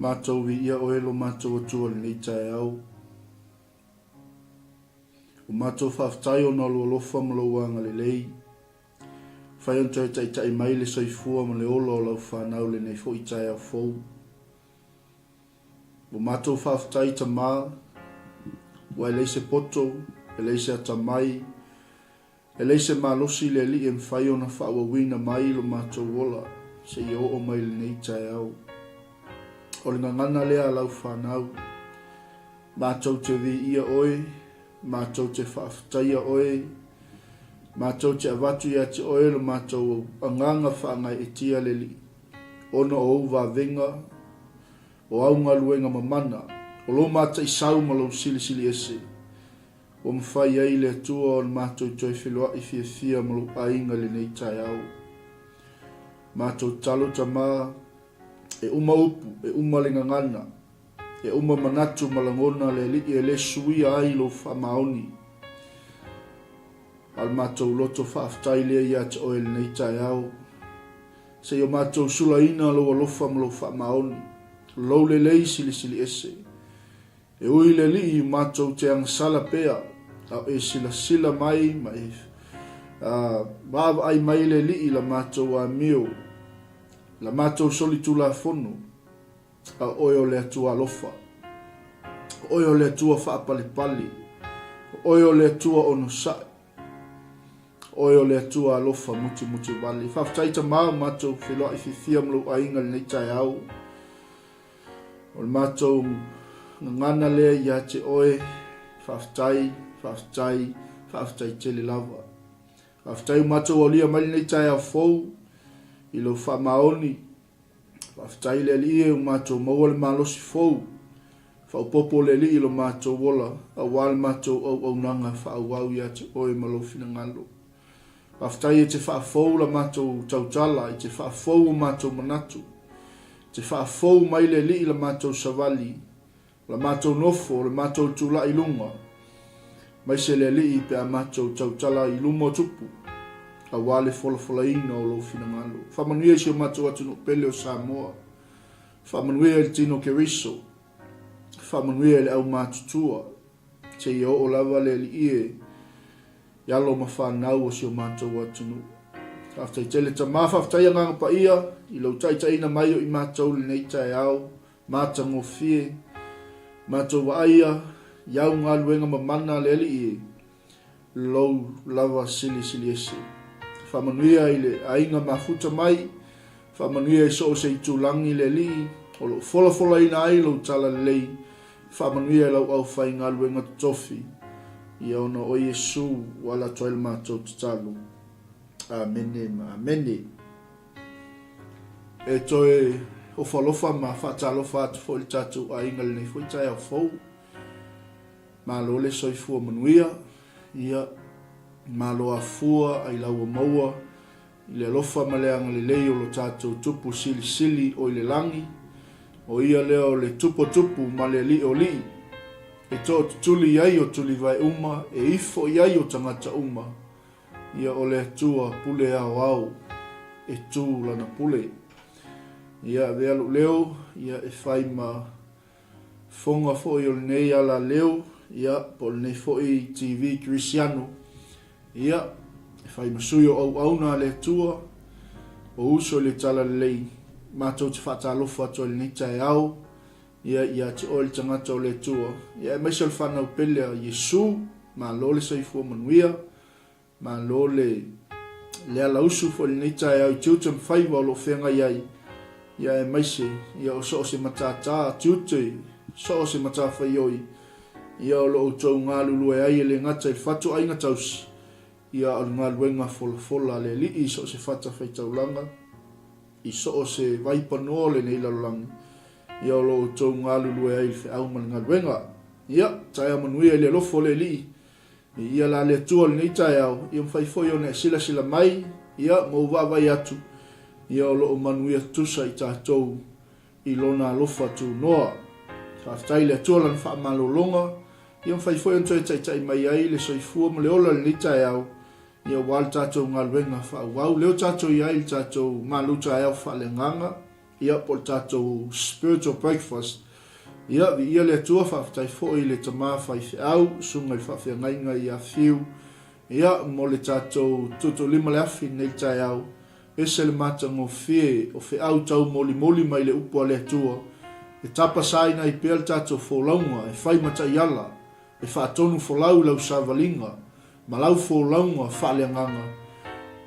Matou viia oe lo matou Atua i lenei taeao. O matou faafetai ona o lou alofa ma lou agalelei. Fai ona toe taitai mai le soifua ma le ola o lau fanau i lenei foi taeao fou. Ua matou faafetai Tama, ua e leai se poto, e leai se atamai, E leai se malosi i le Alii e mafai ona faaauauina mai lo matou ola seia oo mai i lenei taeao. O le gagana lea a lau fanau, Matou te viia oe, matou te faafetaia oe, matou te avatu ia te oe lo matou agaga faagaeetia le Alii, ona o ou vavega, o au galuega mamana, o lou mataisau ma lou silisili ese. Ua mafai ai le Atua ona matou toe feloa'i fiafia ma lou aiga i lenei taeao. Matou tatalo Tama, e uma upu, e uma le gagana, e uma manatu ma lagona le Alii e le suia ai lou faamaoni. A o le matou loto faafetai lea ia te oe i lenei taeao. Se i o matou sulaina lou alofa ma lou faamaoni, lou lelei silisili ese. E ui le Alii matou te agasala pea, a o e silasila mai ma e vaavaai mai le Alii i la matou amio, la matou solitulafono, a o Oe o le Atua alofa. O Oe o le Atua faapalepale. O Oe o le Atua onosai. O Oe o le Atua alofa mutimutiwale. Faafetai Tama o matou feiloai fiafia ma lou aiga i lenei taeao. O le matou gagana lea ia te oe, faafetai, faafetai, faafetai tele lava. Faafetai ua matou aulia mai lenei taeao fou i lou faamaoni. Faafetai le Alii e ua matou maua le malosi fou. Faaopoopo le Alii i lo matou ola aua le matou auaunaga faaauau ia te oe ma lou finagalo. Faafetai e te faafou la matou tautala, i te faafou o matou manatu, i te faafou mai le Alii la matou savali, la matou nofo, le matou tulai i luga, maise le Alii pe a matou tautala i luma o Tupu, aua le folafolaina o lou finagalo. Faamanuia i si o matou atunuu pele o Samoa. Faamanuia i le tino Keriso. Faamanuia i le aumatutua, seia oo lava le Alii e i alo ma fanau o si o matou atunuu. Faafetai tele Tama, faafetai Agaga Paia i lou taitaiina mai o i matou i lenei taeao matagofie. Matou vaaia i au galuega mamana le Alii e, lou lava silisili ese. Faamanuia i le aiga mafuta mai, faamanuia i so o se itulagi le Alii o lo o folafolaina ai lou talalelei Faamanuia i lau aufaigaluega totofi, ia ona o Iesu ua ala atu ai le matou tatalo. Amene ma amene. E toe ofo alofa ma faatalofa atu foi i le tatou aiga i lenei foi taeao fou. Malo le soifua manuia, ia malo afua ai lau ua maua I le alofa ma le agalelei o lo tatou Tupu Silisili o i le lagi, o Ia lea o le Tupu o Tupu ma le Alii o Alii, e tootutuli i ai o tulivae uma, e ifo i ai o tagata uma, Ia o le Atua pule aoao, e tu Lana pule. Ia avea lou leo, ia e fai ma fofoga foi o lenei alaleo, ia, po o lenei foi TV Kerisiano, ia, e fai ma sui o auauna a le Atua, o uso i le Talalelei, matou te faatalofa atu ai i lenei taeao, ia, ia te oe le tagata o le Atua, ia, aemaise o le fanau pele a Iesu, malo le soifua manuia, Malo le le alausu foi i lenei taeao i tiute ma faiva o lo o feagai ai, ia aemaise ia o so o se matata tiute, so o se matafaioi, ia o lo outou galulue ai e le gata i le fatuaiga tausi, ia a o le galuega folafola a le Alii i so o se fatafaitaulaga, i so o se vaipanoa o lenei lalolagi, ia o lo outou galulue ai i le feau ma le galuega. Ia, taeao manuia i le alofa o le Alii, Viia la le Atua i lenei taeao, ia mafai foi ona e silasila mai, ia, ma ou vaavaai atu, ia o lo o manuia tutusa i tatou i Lona alofa tunoa. Faafetai i le Atua Lana faamalologa, ia mafai foi ona toe taitai mai ai le soifua ma le ola i lenei taeao, ia aua le tatou galuega faaauau. Leo tatou i ai i le tatou malu taeao faaleagaga. Ia, po o le tatou spiritual breakfast. Ia, viia le Atua, faafetai foi i le tama faifeau, susuga i le faafeagaiga ia Fiu, ia, mo le tatou tuutuulima le afi i lenei taeao. Ese le matagofie o feau taumolimoli mai le upu a le Atua, e tapasaina ai pea le tatou folauga e fai ma taiala, e faatonu folau i lau savaliga ma lau folauga faaleagaga,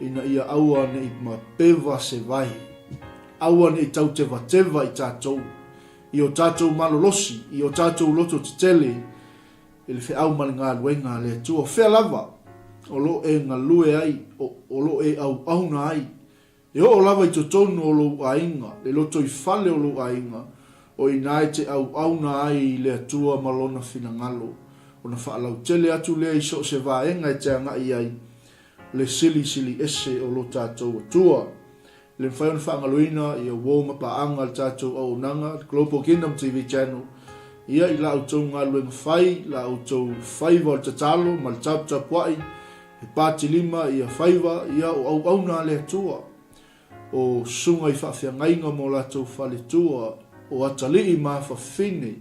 ina ia aua ne i mapeva se vai, aua ne i tautevateva i tatou, i o tatou malolosi, i o tatou loto tetele i le feau ma le galuega a le Atua. O fea lava o lo o e galue ai, o lo o e auauna ai, E oo lava i totonu o lou aiga, le lotoifale o lou aiga, o i ina e te auauna ai i le Atua ma Lona finagalo, ona faalautele atu lea i so o se vaega e te agai ai, le silisili ese o lo tatou Atua. E le mafai ona faagaloina ia uo ma paaga a le tatou auaunaga, le Global Kingdom TV Channel, ia i la outou galuega fai, la outou faiva o le tatalo ma le taputapuai, He patilima ia faiva ia o auauna a le Atua, o susuga i faafeagaiga ma o latou faletua, o atalii ma afafine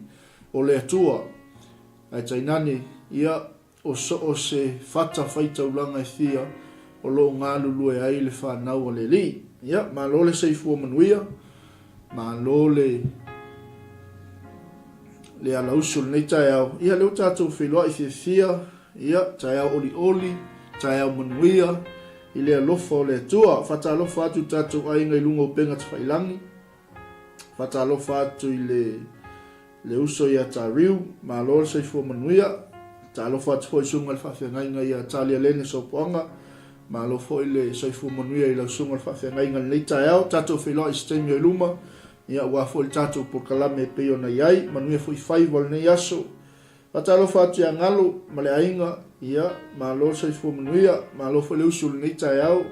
o le Atua, ae tainane ia o so o se fata faitaulaga e fia o lo o galulue ai le fanau a le Alii. Ia, malo le soifua manuia, malo le le alausu i lenei taeao. Ia, lea ua tatou feiloai fiafia Ia, taeao olioli, taeao manuia, i le alofa o le Atua. Faatalofa atu i tatou aiga i luga o upega tafailangi. Faatalofa atu i le, le uso ia Tariu, malo le soifua manuia. Talofa atu foi i susuga i le faafeagaiga ia Talia Lene Sopoaga, malo foi le soifua manuia i lau susuga i le faafeagaiga i lenei taeao. Tatou feiloai i se taimi o i luma, ia aua foi le tatou polokalame e pei ona i ai. Manuia foi faiva o lenei aso. Faatalofa atu ia Galo ma le aiga, ia, malo le soifua manuia, malo foi le usu i lenei taeao.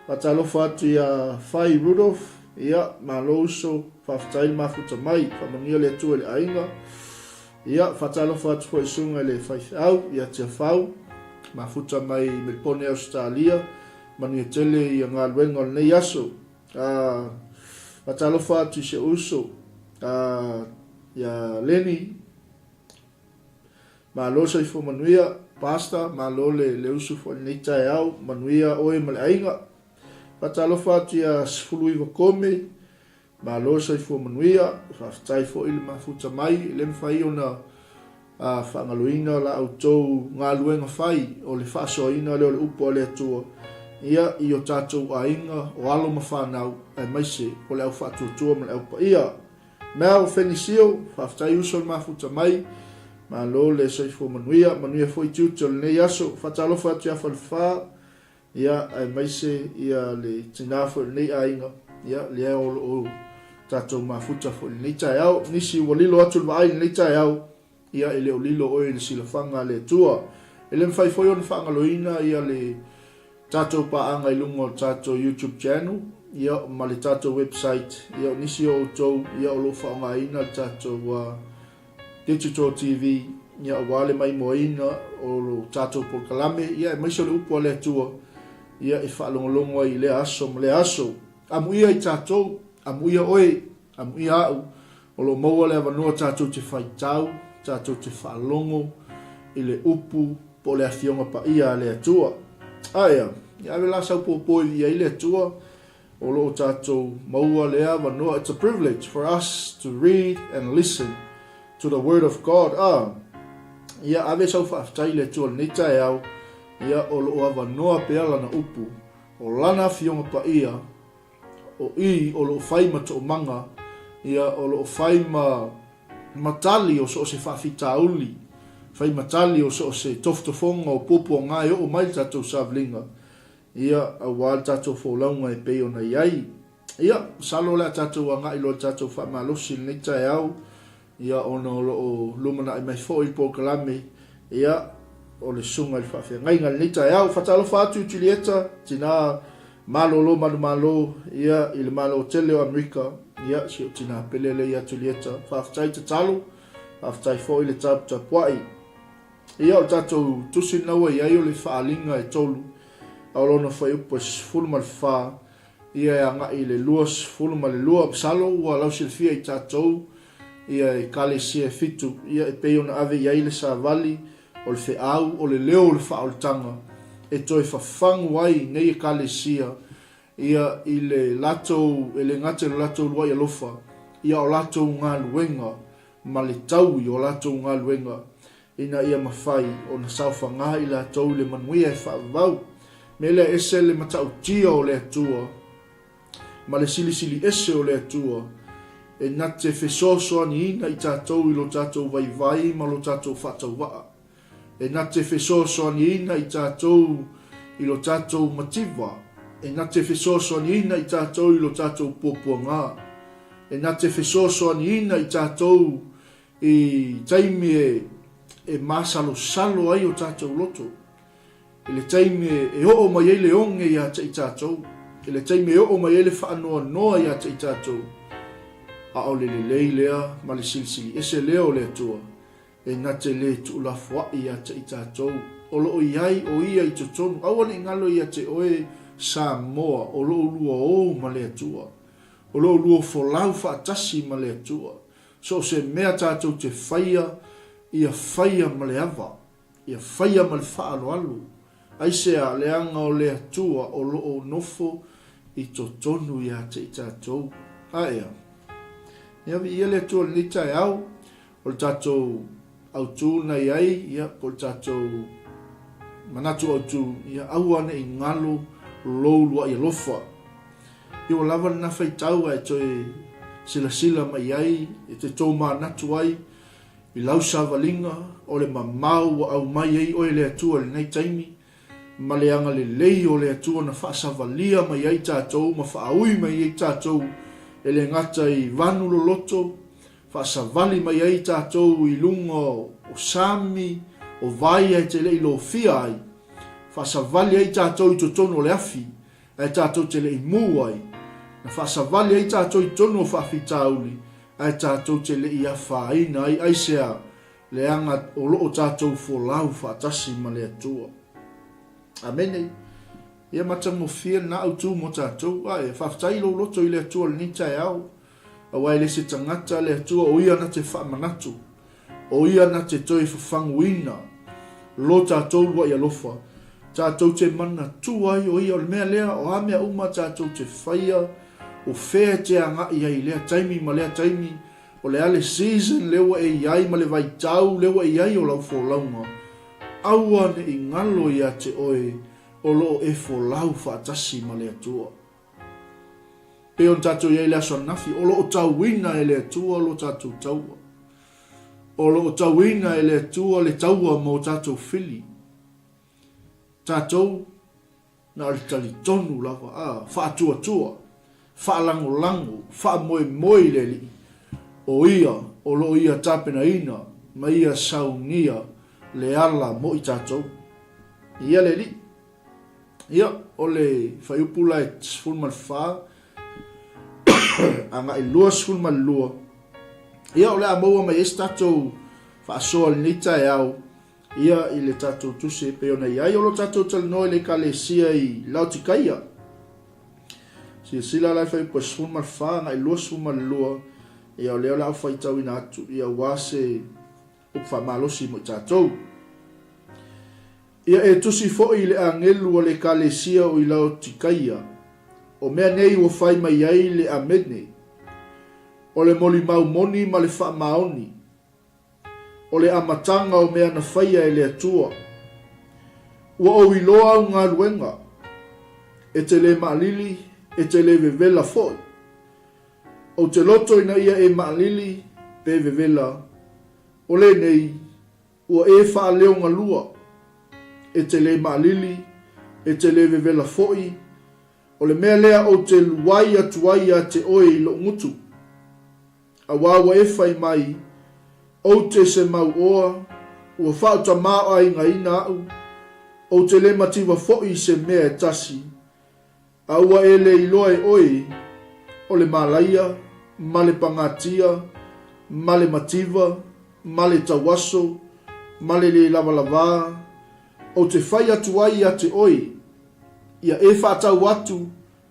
Faatalofa atu ia Fai Rudolph, ia, malo uso, faafetai le mafuta mai, faamanuia le Atua i le aiga. Ia, faatalofa atu foi i susuga i le faifeau ia Tiafau, mafuta mai Melipone Ausetalia, manuia tele ia galuega o lenei aso. Ah, faatalofa atu i si ou uso, ah, ia Lenny, malo soifua manuia, Pastor, malo le, le usu foi lenei taeao, manuia oe ma le aiga. Faatalofa atu ia 19 Kome, malo soifua manuia, faafetai foi le mafuta mai, e le mafai ona A faagaloina la outou galuega fai o le faasoaina lea o le upu a le Atua, ia, i o tatou aiga, o alo ma fanau, aemaise o le au faatuatua ma le au paia. Mel Fenisio, faafetai uso le mafuta mai, malo le soifua manuia, manuia foi tiute o lenei aso. Faatalofa atu ia Falefa, ia, aemaise ia le tina foi o lenei aiga, ia, lea o lo o tatou mafuta foi i lenei taeao. Nisi ua lilo atu le vaai i lenei taeao, ia, e le o lilo oe i le silafaga a le Atua. E le mafai foi ona faagaloina ia le tatou paaga i luga o le tatou YouTube channel, ia, ma le tatou website, ia, o nisi o outou, ia, o lo o faaaogaina le tatou uh, Digital TV, ia, aua le maimoaina o lo tatou polokalame, ia, aemaise o le upu a le Atua, ia, e faalogologo ai i lea aso ma lea aso. Amuia i tatou, amuia oe, amuia au, o lo o maua le avanoa tatou te faitau, tatou te faalogo i le upu po o le Afioga Paia a le Atua. Aea, ia ave la sau pōpō i ai le Atua, O lo o tatou maua lea avanoa, it's a privilege for us to read and listen to the word of God. Ah, ia ave sau faafetai i le Atua i lenei taeao, ia o lo o avanoa pea lana upu, o lana afioga paia, o i o lo o fai ma toomaga, ia o lo o fai ma ma tali o so o se faafitauli, fai ma tali o so o se tofotofoga o puapuaga e oo mai le tatou savaliga. Ia, aua le tatou folauga e pei ona i ai. Ia, masalo o le a tatou agai loa i le tatou faamalosi i lenei taeao, ia, ona o lo o lumanai mai foi le polokalame, ia, o le Susuga i le Faafeagaiga i lenei taeao. Faatalofa atu i Julieta, tina malolo manumalo, ia, i le Malo tele o Amerika, ia, si ou tina pele lea ia Julieta. Faafetai tatalo, faafetai foi le taputapuai. Ia, o le tatou tusi lena ua i ai o le faaaliga e tolu, a o lona fuaiupu e 14. Ia e agai i le 22. Masalo ua lausilafia i tatou ia Ekalesia e fitu, ia e pei ona ave i ai le savali o le feau o le leo o le faaolataga e toe fafagu ai nei Ekalesia ia i le latou, e le gata i lo latou uluai alofa, ia o latou galuega ma le taui o latou galuega ina ia mafai ona saofaga i latou i le manuia e faavavau. Mea lea ese le matautia o le Atua ma le silisili ese o le Atua e na te fesoasoaniina i tatou i lo tatou vaivai ma lo tatou faatauvaa, e na te fesoasoaniina i tatou i lo tatou mativa, e na te fesoasoaniina i tatou i lo tatou puapuagā, e na te fesoasoaniina i tatou I taimi e masalosalo ai o tatou loto, i le taimi e oo mai ai le oge ia te i tatou, i le taimi e oo mai ai le faanoanoa ia te i tatou, a o le lelei lea ma le silisili ese lea o le Atua, e na te le tuulafoai ia te i tatou. O lo o i ai o Ia i totonu. Aua ne i galo ia te oe, Samoa, o lo o lua o ma le Atua. O lo o lua folau faatasi ma le Atua. So o se mea tatou te faia, ia faia ma le ava, ia faia ma le faaaloalo. Aisea? Leaga o le Atua o lo o nofo i totonu ia te i tatou. Aea. Ia viia le Atua i lenei taeao, o le tatou autu na i ai, ia, po o le tatou manatu autu, ia aua ne i galo lou luaʻi alofa. Ia ua lava lena faitau ae toe silasila mai ai e te tōmanatu ai i lau savaliga o le mamao ua aumai ai oe e le Atua i lenei taimi, ma le agalelei o le Atua na faasavalia mai ai tatou ma faaui mai ai tatou e le gata i vanu loloto, faasavali mai ai tatou i luga o sami, o vai ae te le i lofia ai, faasavali ai tatou i totonu o le afi ae tatou te le i mū ai, na faasavali ai tatou i totonu o faafitauli ae tatou te le i afaina ai, aisea? Leaga o lo o tatou folau faatasi ma le Atua. Amene. Ia matagofie lena autu mo tatou. Ae, faafetai i lou loto i le Atua i lenei taeao. Aua e le se tagata le Atua, o Ia na te faamanatu, o Ia na te toe fafaguina lo tatou luaʻi alofa, tatou te manatua ai o Ia. O le mea lea, o a mea uma tatou te faia, o fea e te agai ai i lea taimi ma lea taimi, o le a le season lea ua e i ai ma le vaitau lea ua e i ai o lau folauga, aua ne i galo ia te oe o lo o e folau faatasi ma le Atua. Pei ona tatou i ai i le aso ananafi, o lo o tauina e le Atua lo tatou taua. O lo o tauina e le Atua le taua mo tatou fili. Tatou, na o le talitonu lava, a, faatuatua, faalagolago, faamoemoe i le Alii, o Ia o lo o Ia tapenaina ma Ia saunia le ala mo i tatou. Ia le Alii. Ia, o le fuaiupu la e 14 agai 22, ia o le a maua mai ai se tatou faasoa i lenei taeao, ia i le tatou tusi e pei ona i ai. O lo tatou talanoa i le Ekalesia i Laotikaia. Silasila la i le fuaiupu e 14 agai 22, ia o lea o le a ou faitauina atu, ia aua se upu faamalosi mo i tatou. Ia e tusi foi i le agelu a le Ekalesia o i Laotikaia, o mea nei ua fai mai ai le Amene, o le molimau moni ma le faamaoni, o le amataga o mea na faia e le Atua. Ua ou iloa au galuega, e te le maalili, e te le vevela foi. Ou te loto ina ia e maalili pe vevela, o lenei, Ua e faaleogalua, e te le maalili, e te le vevela foi, o le mea lea ou te luai atu ai ia te oe i lou gutu. Auā ua e fai mai, Ou te se mau oa, ua faautamaoaigaina aʻu, ou te le mativa foi i se mea e tasi, A ua e le iloa e oe, o le malaia, ma le pagatia, ma le mativa, ma le tauaso, ma le le lavalavā, ou te fai atu ai ia te oe, ia e faatau atu.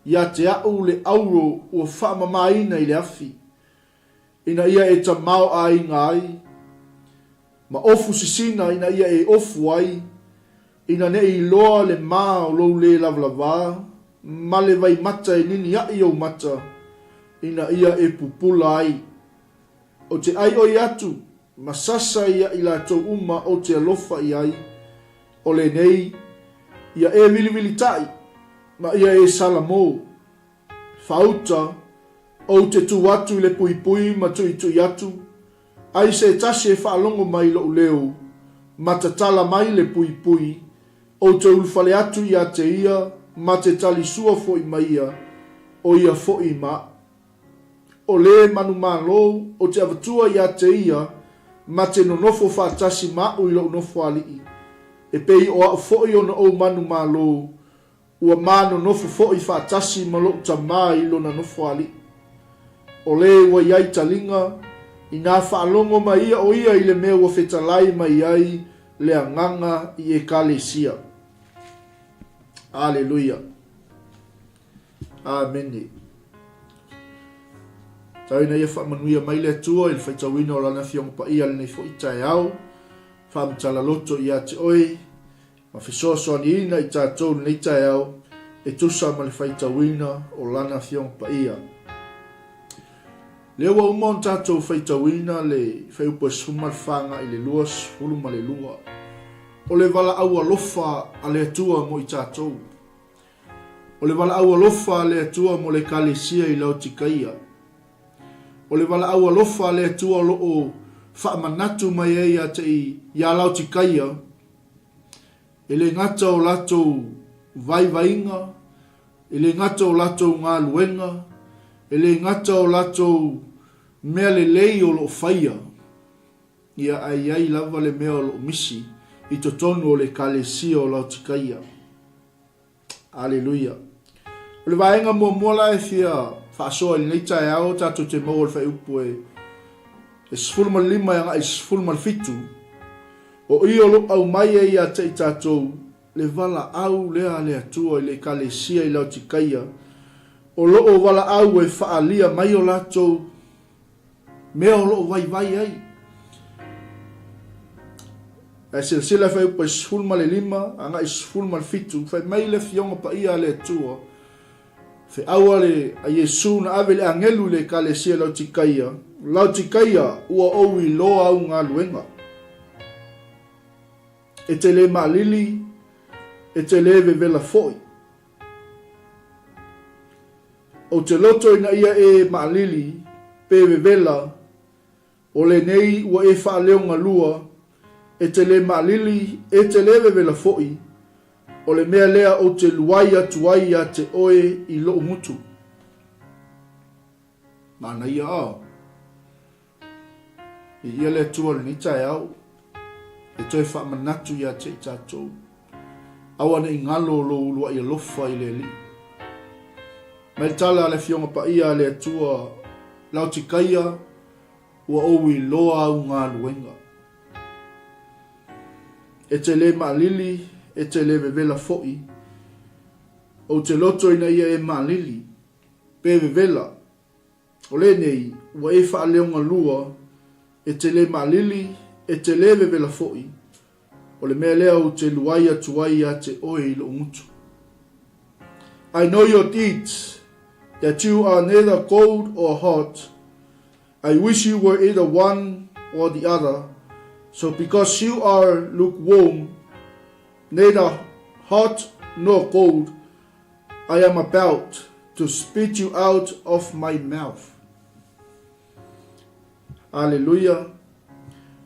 ia te a'u le auro ua faamamaina i le afi, ina ia e tamaoaiga ai, ma ofu sisina ina ia e ofu ai, ina ne i iloa le ma o lou lē lavalavā, ma le vaimata e niniaʻi ou mata, ina ia e pupula ai. Ou te ʻaiʻoi atu ma sasa ia i latou uma ou te alofa i ai, o lenei, ia e vilivilitaʻi, ma ia e salamō. Faauta, ou te tū atu i le puipui ma tuitui atu, ai se tasi e faalogo mai i loʻu leo, ma tatala mai le puipui, ou te ulufale atu ia te ia ma te talisua foʻi ma ia, o ia foʻi ma aʻu. O lē manumalo, ou te avatua ia te ia ma te nonofo faatasi ma aʻu i loʻu nofo aliʻi, e pei o aʻu foʻi ona ou manumalo, Ua manonofo foʻi faatasi ma loʻu tamā i lona nofo aliʻi. O lē ua i ai taliga, inā faalogo mai ia o ia i le mea ua fetalai mai ai le agaga i Ekalesia. Aleluia. Amene. Tau ina ia faamanuia mai le Atua i le faitauina o Lana Afioga Paia lenei foʻi taeao, faamatala loto ia te oe, Ma fesoasoaniina i tatou lenei taeao e tusa ma le faitauina o Lana Afioga Paia. Lea ua uma ona tatou faitauina le fuaiupu e 14 agai i le 22, o le valaau alofa a le Atua mo i tatou. O le valaau alofa a le Atua mo le Ekalesia i Laotikaia. O le valaau alofa a le Atua o lo o faamanatu mai ai ia te iā Laotikaia, E le gata o latou vaivaiga, e le gata o latou galuega, e le gata o latou mea lelei o lo o faia, ia ae i ai lava le mea o lo o misi i totonu o le Ekalesia o Laotikaia. Aleluia. O le vaega muamua la e fia faasoa i lenei taeao tatou te maua le fuaiupu e 15 e agai i le 17, o i o lo o aumai ai ia te i tatou le valaau lea a le Atua i le Ekalesia i Laotikaia, o lo o valaau e faaalia mai o latou mea o lo o vaivai ai. Ae silasila e fuaiupu e 15 agai i le 17, fai mai le Afioga Paia a le Atua, feau a le a Iesu na ave i le agelu i le Ekalesia Laotikaia, Laotikaia, ua ou iloa au galuega. E te lē maalili, e te lē vevela foʻi. Ou te loto ina ia e maalili, pe vevela, o lenei ua e faaleogalua, e te lē maalili, e te lē vevela foʻi, o le mea lea ou te luai atu ai ia te oe i loʻu gutu. Manaia a. Viia le Atua i lenei taeao e toe faamanatu ia te i tatou. Aua ne i galo lou uluai alofa i le Alii. Mai le tala a le Afioga Paia a le Atua, Laotikaia, ua ou iloa au galuega. E te lē maalili, e te lē vevela foʻi. Ou te loto ina ia e maalili, pe vevela, O lenei, ua e faaleogalua, e te lē maalili, e te lē vevela foʻi, o le mea lea ou te luai atu ai ia te oe i loʻu gutu. I know your deeds, that you are neither cold or hot, I wish you were either one or the other, so because you are lukewarm, neither hot nor cold, I am about to spit you out of my mouth. Aleluia.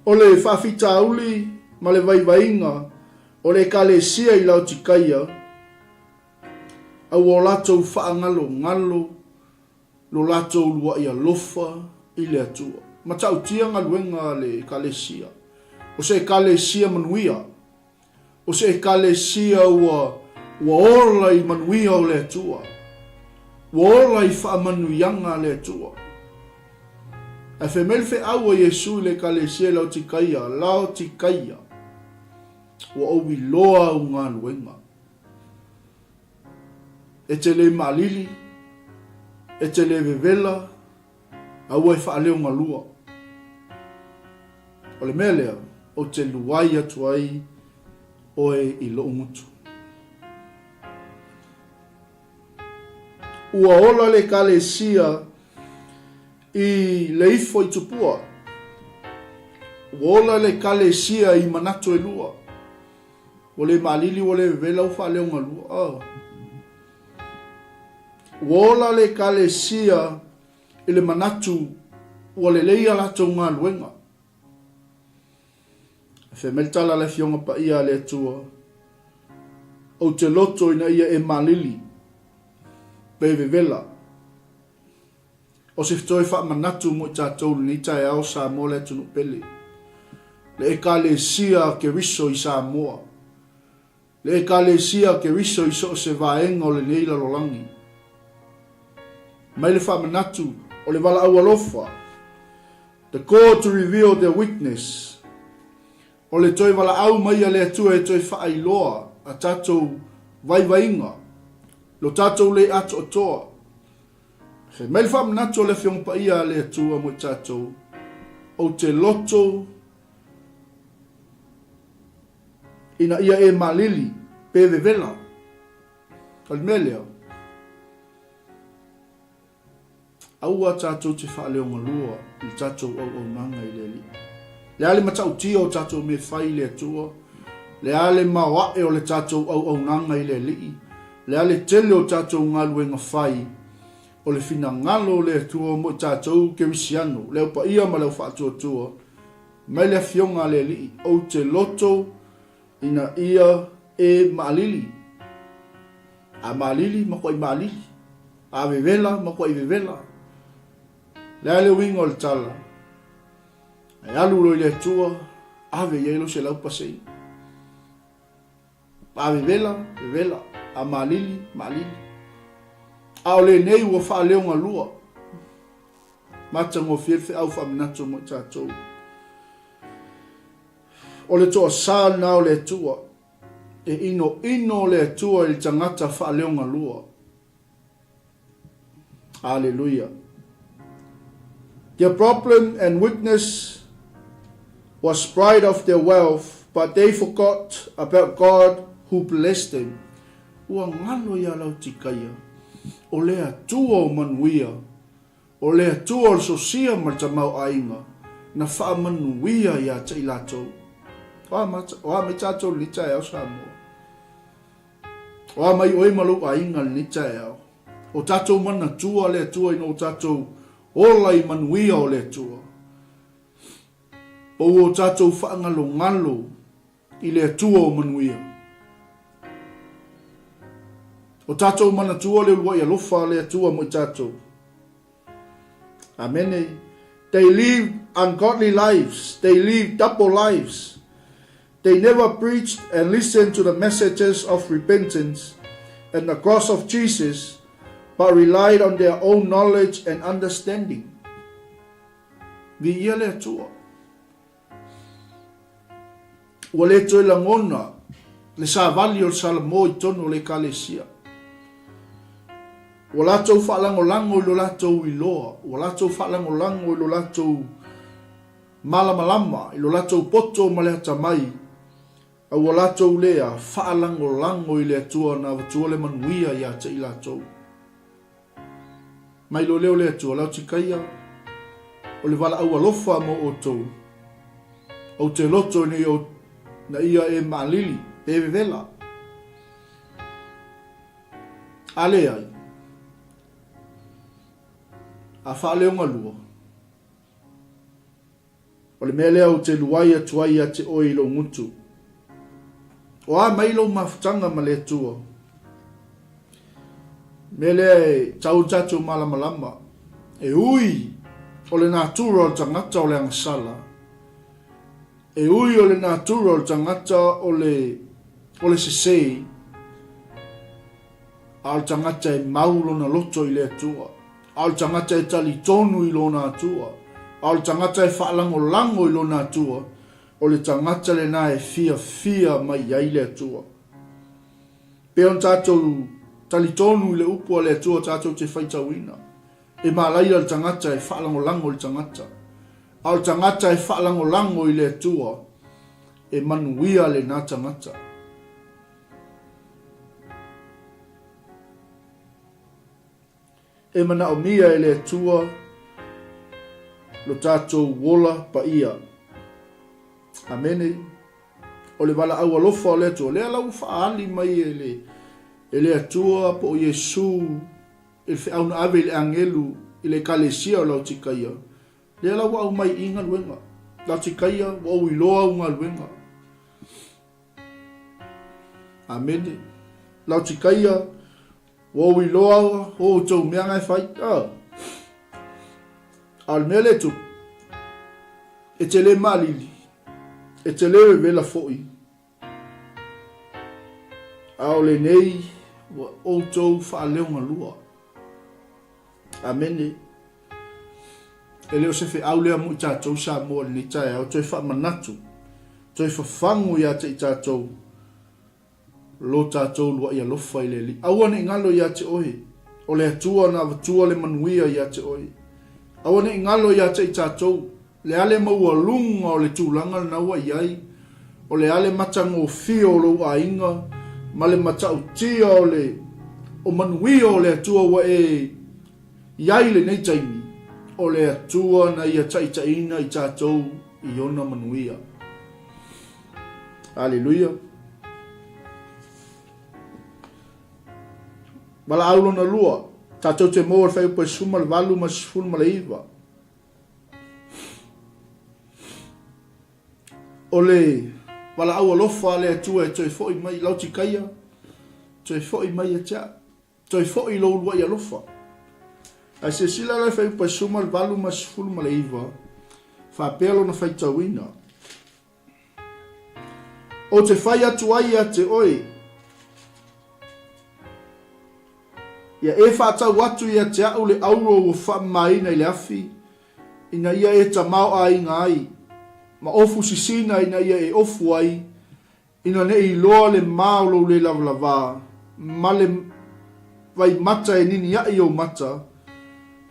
O le faafitauli ma le vaivaiga o le Ekalesia i Laotikaia, a ua o latou faagalogalo lo latou uluai alofa i le Atua. Matautia galuega a le Ekalesia. O se Ekalesia manuia. O se Ekalesia ua ua ola i manuia o le Atua. Ua ola i faamanuiaga a le Atua. Ae fai mai le feau a Iesu i le Ekalesia i Laotikaia, Laotikaia, ua ou iloa au galuega. E te le maalili, e te le vevela, aua e faaleogalua. O le mea lea, ou te luai atu ai oe i lou gutu. Ua ola le Ekalesia i le ifo i Tupua. Ua ola le Ekalesia i manatu e lua. Ua le maalili, ua le vevela, ua faaleogalua. Oh. Ua ola le Ekalesia i le manatu ua lelei a latou galuega. Fai mai le tala a le Afioga Paia a le Atua, Ou te loto ina ia e malili, pe vevela. O se toe faamanatu mo i tatou i lenei taeao Samoa le atunuu pele, le Ekalesia a Keriso i Samoa, le Ekalesia a Keriso i so o se vaega o lenei lalolagi. Mai le faamanatu o le valaau alofa, The call to reveal their weakness, o le toe valaau mai a le Atua e toe faailoa a tatou vaivaiga, lo tatou le atoatoa. Fai mai le faamanatu o le Afioga Paia a le Atua mo i tatou, Ou te loto ina ia e malili pe vevela. O le mea lea, aua tatou te faaleogalua i le tatou auaunaga i le Alii. Le a le matautia o tatou mea fai i le Atua, le a le maoae o le tatou auaunaga i le Alii, le a le tele o tatou galuega fai, o le finagalo o le Atua mo i tatou Kerisiano, le au paia ma le au faatuatua, mai le Afioga a le Alii, ou te loto Ina ia e maalili. A maalili, matuai maalili. A vevela, matuai vevela. Le a le uiga o le tala? E alu loa i le Atua, ave i ai lou 100%. A vevela, vevela. A maalili, maalili. A o lenei ua faaleogalua. Matagofie le feau faamanatu mo i tatou. O le toasā lena o le Atua, e inoino le Atua i le tagata faaleogalua. Aleluia. Their problem and weakness was pride of their wealth, but they forgot about God who blessed them. Ua ngalo iā Lautikaia, o le Atua o manuia, O le Atua o le sosia ma le tamaoaiga na faamanuia ia te i latou. O a o a mai tatou i lenei taeao Samoa? O a mai oe ma lou aiga i lenei taeao? O tatou manatua le Atua ina ua tatou ola i manuia o le Atua. Po ua o tatou faagalogalo i le Atua o manuia. O tatou manatua le uluai alofa a le Atua mo i tatou. Amene. They live ungodly lives. They live double lives. They never preached and listened to the messages of repentance and the cross of Jesus, but relied on their own knowledge and understanding. Viia le Atua. Ua le toe lagona le savali o le Salamo i totonu o le Ekalesia. Ua latou faalagolago i lo latou iloa, ua latou faalagolago i lo latou malamalama, i lo latou poto ma le atamai, a ua latou lea faalagolago i le Atua na avatua le manuia ia te i latou. Mai loa lea o le Atua, Laotikaia, o le valaau alofa mo outou, ou te loto ina ia, ina ia e maalili, pe vevela. A leai, a faaleogalua, O le mea lea ou te luai atu ai ia te oe i lou gutu. O a mai lou mafutaga ma le Atua? Mea lea e tau le tatou malamalama, e ui o le natura o le tagata o le agasala, e ui o le natura o le tagata o le, o le sese, a o le tagata e mau lona loto i le Atua. A o le tagata e talitonu i lona Atua, a o le tagata e faalagolago i lona Atua, o le tagata lena e fiafia mai ai le Atua. Pei ona tatou Talitonu i le upu a le Atua tatou te faitauina. E malaia le tagata e faalagolago i le tagata, a o le tagata e faalagolago i le Atua, e manuia lena tagata. E manaomia e le Atua lo tatou ola paia. Amene. O le valaau alofa o le Atua, lea la ua faaali mai e le, e le Atua po o Iesu i le feau na ave i le agelu i le Ekalesia o Laotikaia, lea la ua aumai i i galuega. Laotikaia, ua ou iloa au galuega. Amene. Laotikaia, ua ou iloa o outou mea na e fai. Oh. A o le mea lea e tupu, e te le maalili, e te le vevela foi, A o lenei ua outou faaleogalua. Amene. E le o se feau lea mo i tatou Samoa i lenei taeao, toe faamanatu, toe fafagu ia te i tatou lo tatou lua'i alofa i le Alii. Aua ne i galo ia te oe, o le Atua na avatua le manuia ia te oe. Aua ne i galo ia te i tatou, le a le maualuga o le tulaga lena ua i ai, o le a le matagofie o lou aiga ma le matautia o le o manuia o le Atua ua e i ai i lenei taimi, o le Atua na ia taitaiina i tatou i ona manuia. Aleluia. Valaau lona lua, tatou te maua le fuaiupu e 18 ma le 19. O le valaau alofa a le Atua e toe foi mai, Laotikaia, toe foi mai ia te au. Toe foi i lou uluai alofa. Ae silasila la i fuaiupu e 18 ma le 19, faapea lona faitauina. Ou te fai atu ai ia te oe, ia e faatau atu ia te au le auro ua faamamaina i le afi, ina ia e tamaoaiga ai, ma ofu sisina ina ia e ofu ai, ina ne i iloa le ma o lou le lavalavā, ma le vaimata e niniaʻi ou mata,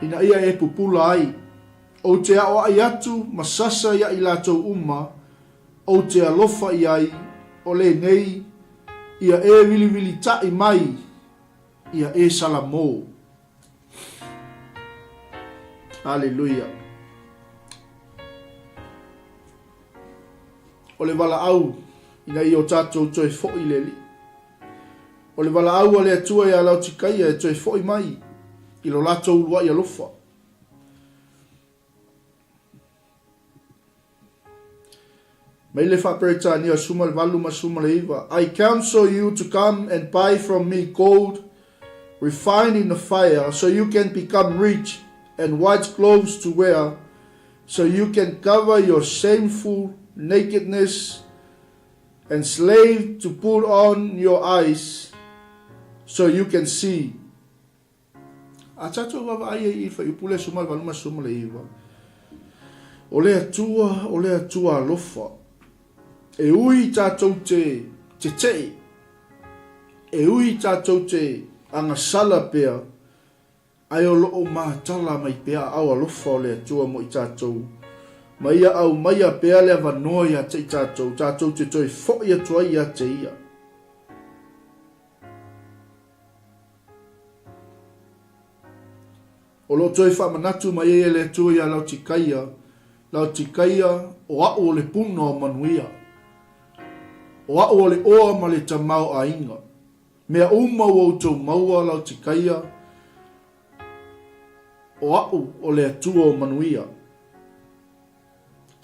ina ia e pupula ai. Ou te aʻoaʻi atu ma sasa iā i latou uma, ou te alofa i ai, o lenei, ia e wiliwilitaʻi mai, ia e Salamō. Aleluia. O le valaau ina ia o tatou toe foʻi i le Alii. O le valaau a le Atua iā Laotikaia e toe foʻi mai i lo latou uluaʻi alofa. Mai le Faa-Peretania 18 ma 19, I counsel you to come and buy from me gold refined in the fire, so you can become rich, and white clothes to wear, so you can cover your shameful nakedness, and slave to put on your eyes, so you can see. A tatou vaavaai ai i fuaiupu lea 18 ma 19, o le Atua, o le Atua alofa, e ui tatou te teteʻe, e ui tatou te agasala pea, ae o lo o matala mai pea aao alofa o le Atua mo i tatou, ma ia aumaia pea le avanoa ia te i tatou, tatou te toe foʻi atu ai ia te ia. O lo o toe faamanatu mai ai e le Atua iā Laotikaia, Laotikaia, o a'u o le puna o manuia. O a'u o le oa ma le tamaoaiga. Mea uma ua outou maua, Laotikaia, o a'u o le Atua o manuia.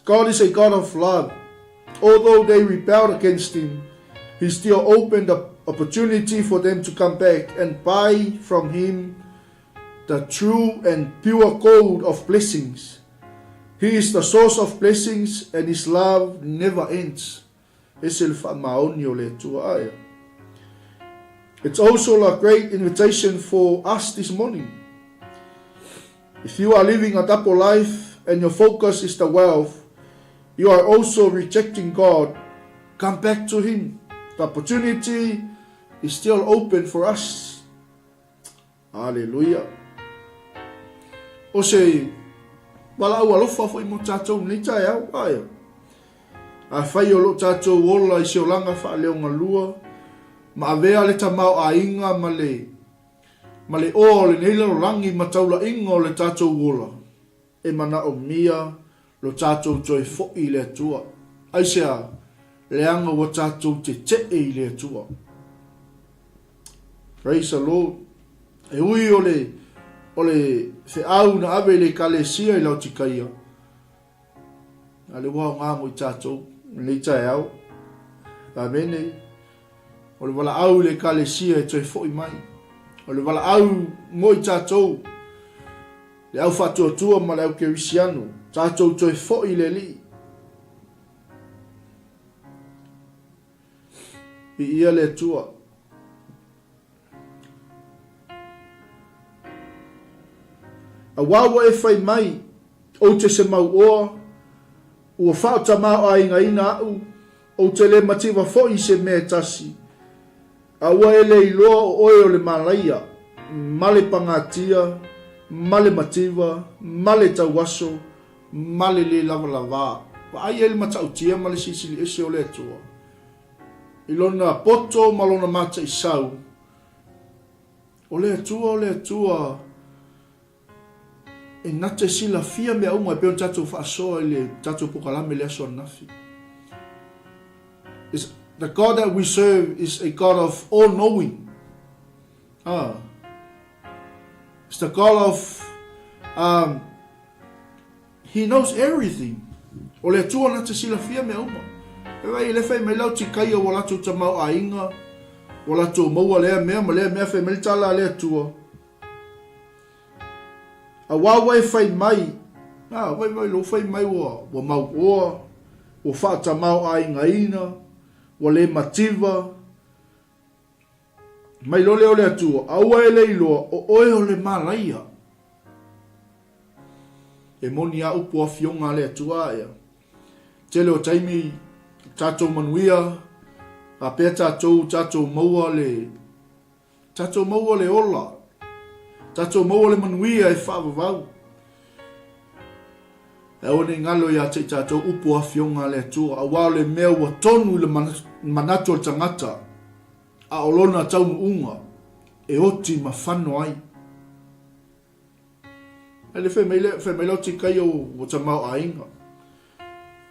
God is a God of love. Although they rebelled against him, he still opened the opportunity for them to come back and buy from him the true and pure gold of blessings. He is the source of blessings and his love never ends. Ese le faamaoni o le Atua ae. It's also a great invitation for us this morning. If you are living a double life and your focus is the wealth, you are also rejecting God. Come back to Him. The opportunity is still open for us. Aleluia. O se valaau alofa foi mo tatou i lenei taeao, ae afai o lo o tatou ola i se olaga faaleogalua ma avea le tamaoaiga ma le ma le oa o lenei lalolagi ma taulaiga o le tatou ola, e manaomia lo tatou toe foi i le Atua. Aisea? Leaga ua tatou tetee i le Atua. Praise the Lord. E ui o le, o le feau na ave i le Ekalesia i Laotikaia, a le ua aoga mo i tatou i lenei taeao. Amene. O le valaau i le Ekalesia e toe foi mai. O le valaau mo i tatou, le au faatuatua ma le au kerisiano, tatou toe foi i le Alii. Viia le Atua. Aua ua e fai mai, Ou te semauoa, ua faatamaoaigaina aʻu, ou te le mativa foi i se mea e tasi. A ua e le iloa o oe o le malaia, ma le pagatia, ma le mativa, ma le tauaso, ma le lē lavalavā. Vaai ai le matautia ma le silisili ese o le Atua i lona poto ma lona mataisau, o le Atua o le Atua e na te silafia mea uma e pei ona tatou faasoa i le tatou pokalame i le aso ananafi. Is, the God that we serve is a God of all knowing. Ah. It's the God of um, He knows everything. O le Atua na te silafia mea uma. E wai, le whai mai lau tikaia ua latou tamaoaiga, ua latou maua lea mea ma lea mea, whai mai le tala a le Atua. Auā ua e whai mai, a, wai wai lou whai mai ua, ua mauoa, ua whaatamaoaigaina, ua le mativa, Mai lole o le Atua, aua e le iloa, o oe o le malaia. E moni a upu afioga a le Atua ea. Tele o taimi tatou manuia, faapea tatou, tatou maua le, tatou maua le ola, tatou maua le manuia e faavavau. E aua ne i galo ia te i tatou upu o afioga a le Atua, aua o le mea ua tonu i le manatu o le tagata, a o lona taunuuga e oti ma fano ai. Ai le fai mai le, fai mai lau tikai o ua tamaoaiga.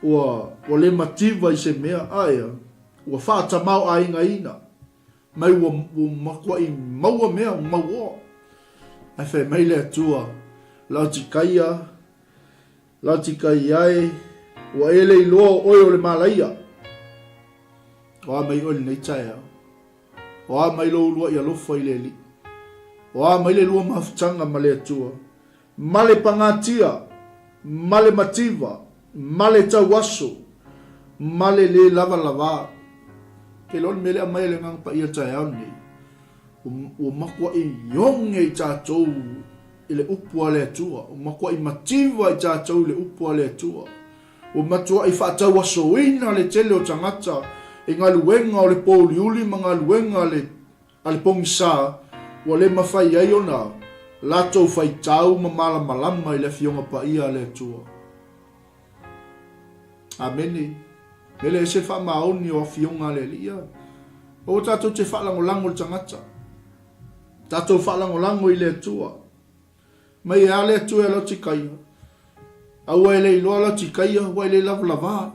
Ua, ua le mativa i se mea, ae ua faatamaoaigaina. Mai ua, ua matuai maua mea, ua mauoa. Ae fai mai le Atua, lau tikaia, lau tikaia e, ua e le iloa o oe o le malaia. O a mai oe lenei taeao? O a mai lou uluai alofa i le Alii? O a mai le lua mafutaga ma le Atua? Ma le pagatia, ma le mativa, ma le tauaso, ma le lē lavalavā. Ke iloa le mea lea aumai e le Agaga Paia i le taeao lenei, ua matuai oge i tatou i le upu a le Atua, ua matuai mativa i tatou i le upu a le Atua. Ua matuai faatauasoina le tele o tagata i galuega o le pōuliuli ma galuega a le, a le pogisa, ua le mafai ai ona latou faitau ma malamalama i le Afioga Paia a le Atua. Amene. Mele ese le faamaoni o Afioga a le Alii. Aua tatou te faalagolago i le tagata. Tatou faalagolago i le Atua. Mai e a le Atua e Laotikaia. Aua e le iloa Laotikaia, ua e le lavalava.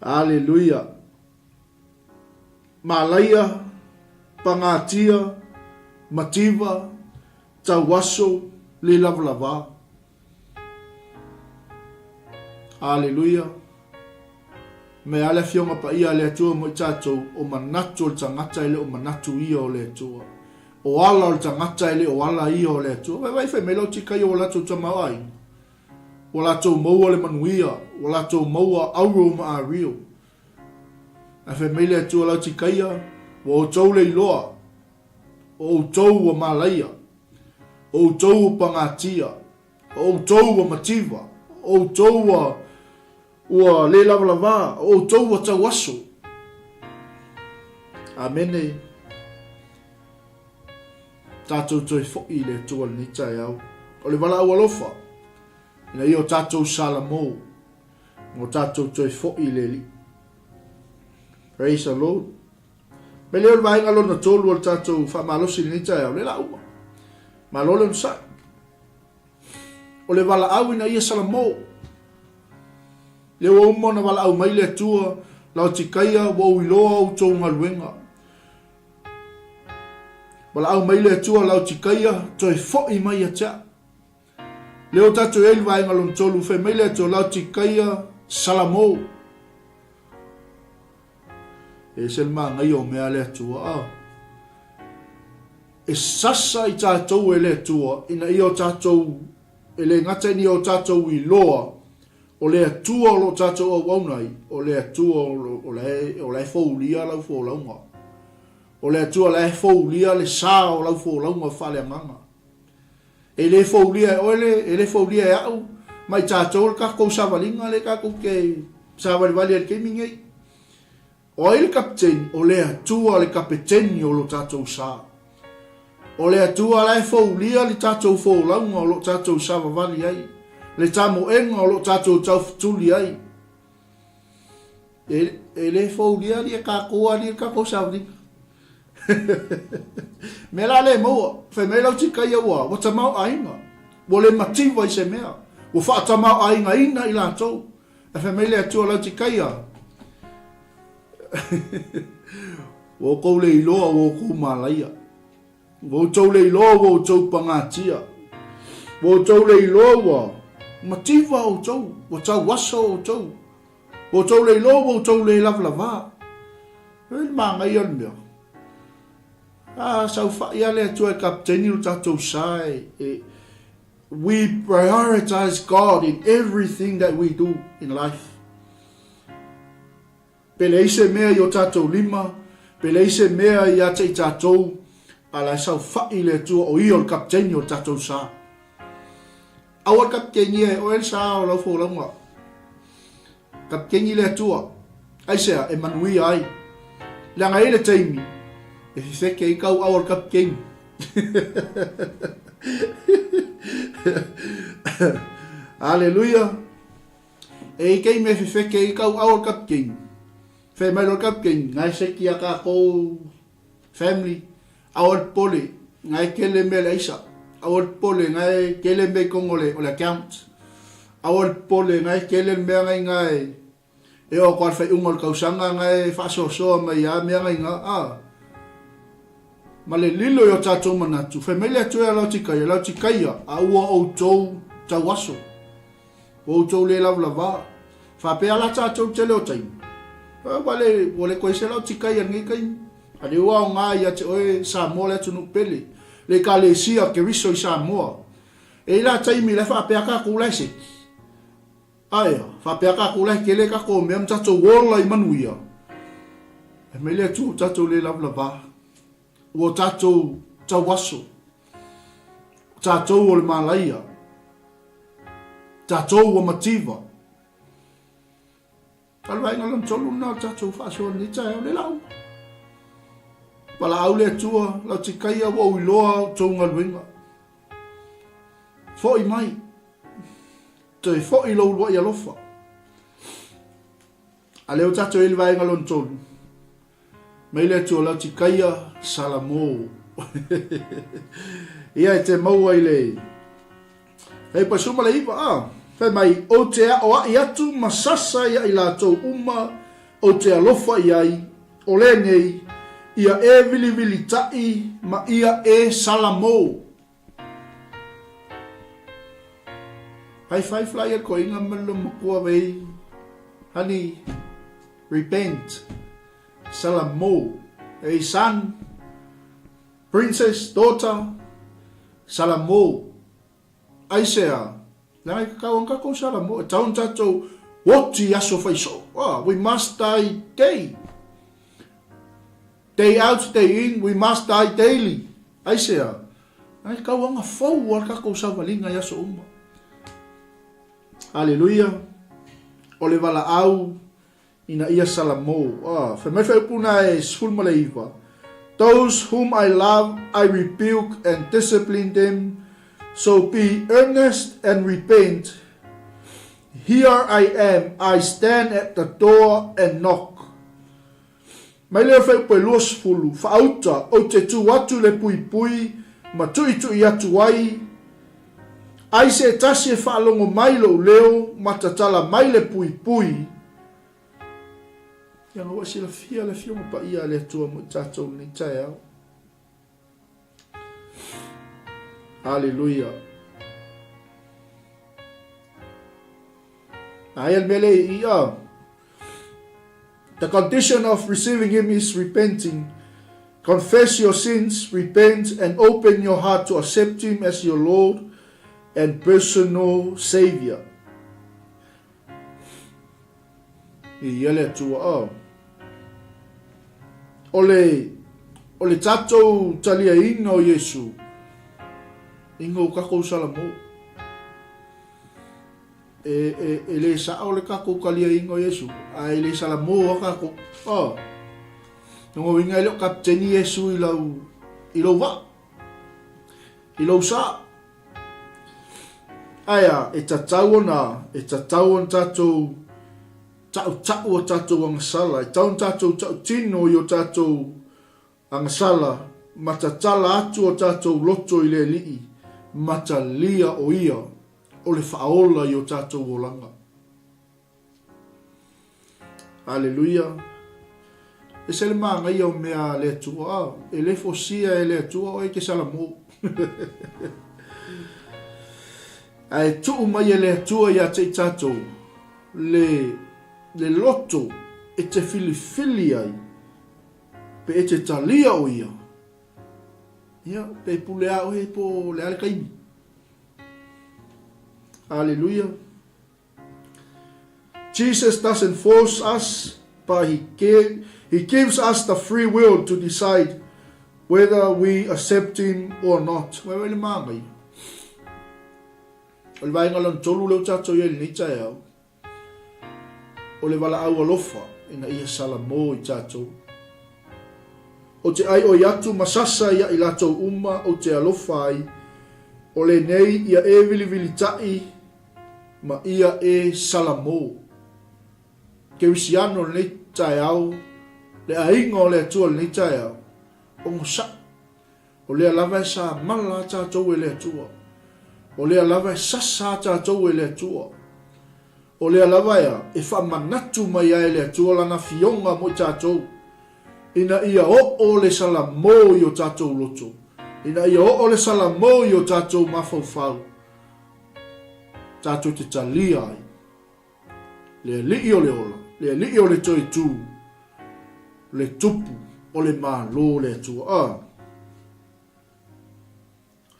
Aleluia. Malaia, pagatia, mativa, tauaso, le lavalava. Aleluia. Me a le Afioga Paia a le Atua mo i tatou, o manatu o le tagata e le o manatu ia o le Atua. O ala o le tagata e le o ala ia o le Atua. Vaivai fai mai lau tikaia ua latou tamaoaiga. Ua latou maua le manuia, ua latou maua auro ma ario. Ae fai mai le Atua lau tikaia, ua outou le iloa, o outou ua malaia, o outou ua pagatia, o outou ua mativa, o outou ua Ua le lavalavā, o outou ua tauaso. Amene. Tatou toe foi i le Atua i lenei taeao. O le valaau alofa, ina ia o tatou salamo, ma o tatou toe foi i le Alii. Praise the Lord. Mai lea o le vaega lona tolu o le tatou faamalosi i lenei taeao, lea la uma. Malo le onosai. O le valaau ina ia salamo. Lea ua uma ona valaau mai le Atua, Laotikaia, ua ou iloa outou galuega. Valaau mai le Atua, Laotikaia, toe foi mai ia te au. Lea ua tatou i ai le vaega lona tolu, fai mai le Atua, Laotikaia, salamo. E ese le manaia o mea a le Atua. Ah. E sasa i tatou e le Atua ina ia o tatou, e le gata ina ia o tatou iloa o le Atua o lo o tatou auauna ai, o le Atua o la e foulia lau folauga. O le Atua o la e foulia le sa o lau folauga faaleagaga. E le foulia e oe le, e le foulia e au ma i tatou le tatou savaliga lea tatou te savalivali ai i le taimi nei. O ai le Kapiteni? O le Atua le Kapeteni o lo tatou sa. O le Atua la e foulia le tatou folauga o lo o tatou savavali ai, le tamoega o lo o tatou taufetuli ai. E, e le foulia lia tatou alii le tatou savaliga. Mea la le maua, fai mai lau tikaia ua, ua tamaoaiga, ua le mativa i se mea, ua faatamaoaigaina i latou. Ae fai mai le Atua lau tikaia, ua outou le iloa ua outou malaia. Ua outou le iloa ua outou pagatia. Ua outou le iloa ua mativa outou, ua tauaso outou. Ua outou le iloa ua outou le lavalava. E le manaia le mea. A saofai lava le Atua e kapeteni lo tatou sa e, e we prioritize God in everything that we do in life. Pe leai se mea i o tatou lima, pe leai se mea ia te i tatou, a la e saofai le Atua o Ia o le kapeteni o le tatou sa. Aua le kapetenia e oe le sa o lau folauga. Kapeteni le Atua. Aisea? E manuia ai. Leaga e i le taimi e fefeke ai kau aua le kapeteni. Aleluia. E i taimi e fefeke ai kau aua le kapeteni. Fai mai loa le kapeteni, na e seki a tatou Family, Aua le popole, na e tele mea le aisa. Aua le popole, na e tele mea i totonu o le, o le account. Aua le popole, na e tele le mea na ina e, e oo atu lava i le faaiuga o le tausaga na e faasoasoa mai lava mea na ina, a. Ma le lilo i o tatou manatu, fai mai le Atua ia Laotikaia, Laotikaia, a ua outou tauaso. Ua outou le lavalava. Faapea la tatou i le tele o taimi. Ua le, ua le toe ese lau tikai a lenei taimi. A lea ua aoga ia te oe Samoa le atunuu pele, le Ekalesia Keriso i Samoa. E i la taimi la e faapea tatou la e seki. Aea, faapea tatou la e tele tatou mea ma tatou ola i manuia. Fai mai le Atua ua tatou le lavalava. Ua tatou tauaso. O tatou o le malaia. Tatou ua mativa. A o le vaega lona tolu lena o le tatou faasoa lenei taeao, le lau. Valaau le Atua, Laotikaia ua ou iloa outou galuega. Foi mai. Toe foi lou uluai alofa. A lea ua tatou i ai le vaega lona tolu. Mai le Atua Laotikaia Salamo. Ia e te maua i le Hei pasuma le iva, ah. Fai mai, ou te aʻoaʻi atu ma sasa ia i latou uma ou te alofa i ai, o lenei, ia e vilivilitaʻi ma ia e Salamo. High five la ia koinga ma le matua vei. Honey, repent. Salamo. Hey son, princess, daughter, Salamo. Aisea, leaga e kakau ana tatou Salamo, e tau ona tatou oti i aso fai soo. Ah, we must die day. Day out, day in, we must die daily. Aisea, ai kau anga fou a le tatou savaliga i aso uma. Aleluia. O le valaau ina ia Salamo. Ah, fai mai le faaiupu na e 19. Those whom I love, I rebuke and discipline them. So be earnest and repent. Here I am, I stand at the door and knock. Mai lea whaiupu e 20, whaauta, ou te tū atu le puipui, ma tuitui atu ai, ai se tasi e whaalongo mai lou leo, ma tatala mai le puipui, Ia ua silafia le Afioga Paia a le Atua mo i tatou lenei taeao. Haleluia. Aia le mea lea i ia. The condition of receiving him is repenting. Confess your sins, repent, and open your heart to accept him as your Lord and personal Savior. I ia le Atua, oh. O le, o le tatou taliaina o Iesu, inga o kakou salamo. E, e, e le sao le kakou taliaina o Iesu, a e le salamo a kakou. Oh. Nongo inga e le o kapiteni Iesu i lau, i lou vaa, i lou sa. Aea, e tatau ona, e tatau ona tatou taʻutaʻu o tatou agasala, e tatau ona tatou taʻutino i o tatou agasala, ma tatala atu o tatou loto i le Alii, ma talia o Ia o le Faaola i o tatou olaga. Aleluia. Ese le māngaia o mea a le Atua. E le fosia e le Atua oe ke salamo. Ae tuu mai e le Atua ia te i tatou le, le loto e te filifili ai pe e te talia o ia. Ia, pe pule a oe po le a le taimi. Aleluia. Jesus doesn't force us, but he, he gives us the free will to decide whether we accept him or not. Wai wai le māngai. O le vaenga lona tolu leo tatou i ai lenei taeao. O le valaau alofa ina ia salamo i tatou. O te ai oi atu ma sasa ia i latou uma o te alofa ai, o lenei ia e vilivilitai ma ia e salamo. Kerisiano lenei taeao, le aiga o le Atua lenei taeao, ogosaʻi. O lea lava e samala a tatou e le Atua. O lea lava e sasa a tatou e le Atua. O lea lava ea e faamanatu mai ai e le Atua lana afioga mo i tatou, ina ia oo le salamo i o tatou loto, ina ia oo le salamo i o tatou mafaufau, tatou te talia ai le Alii o le ola, le Alii o le toetū, le Tupu o le Malo o le Atua. A!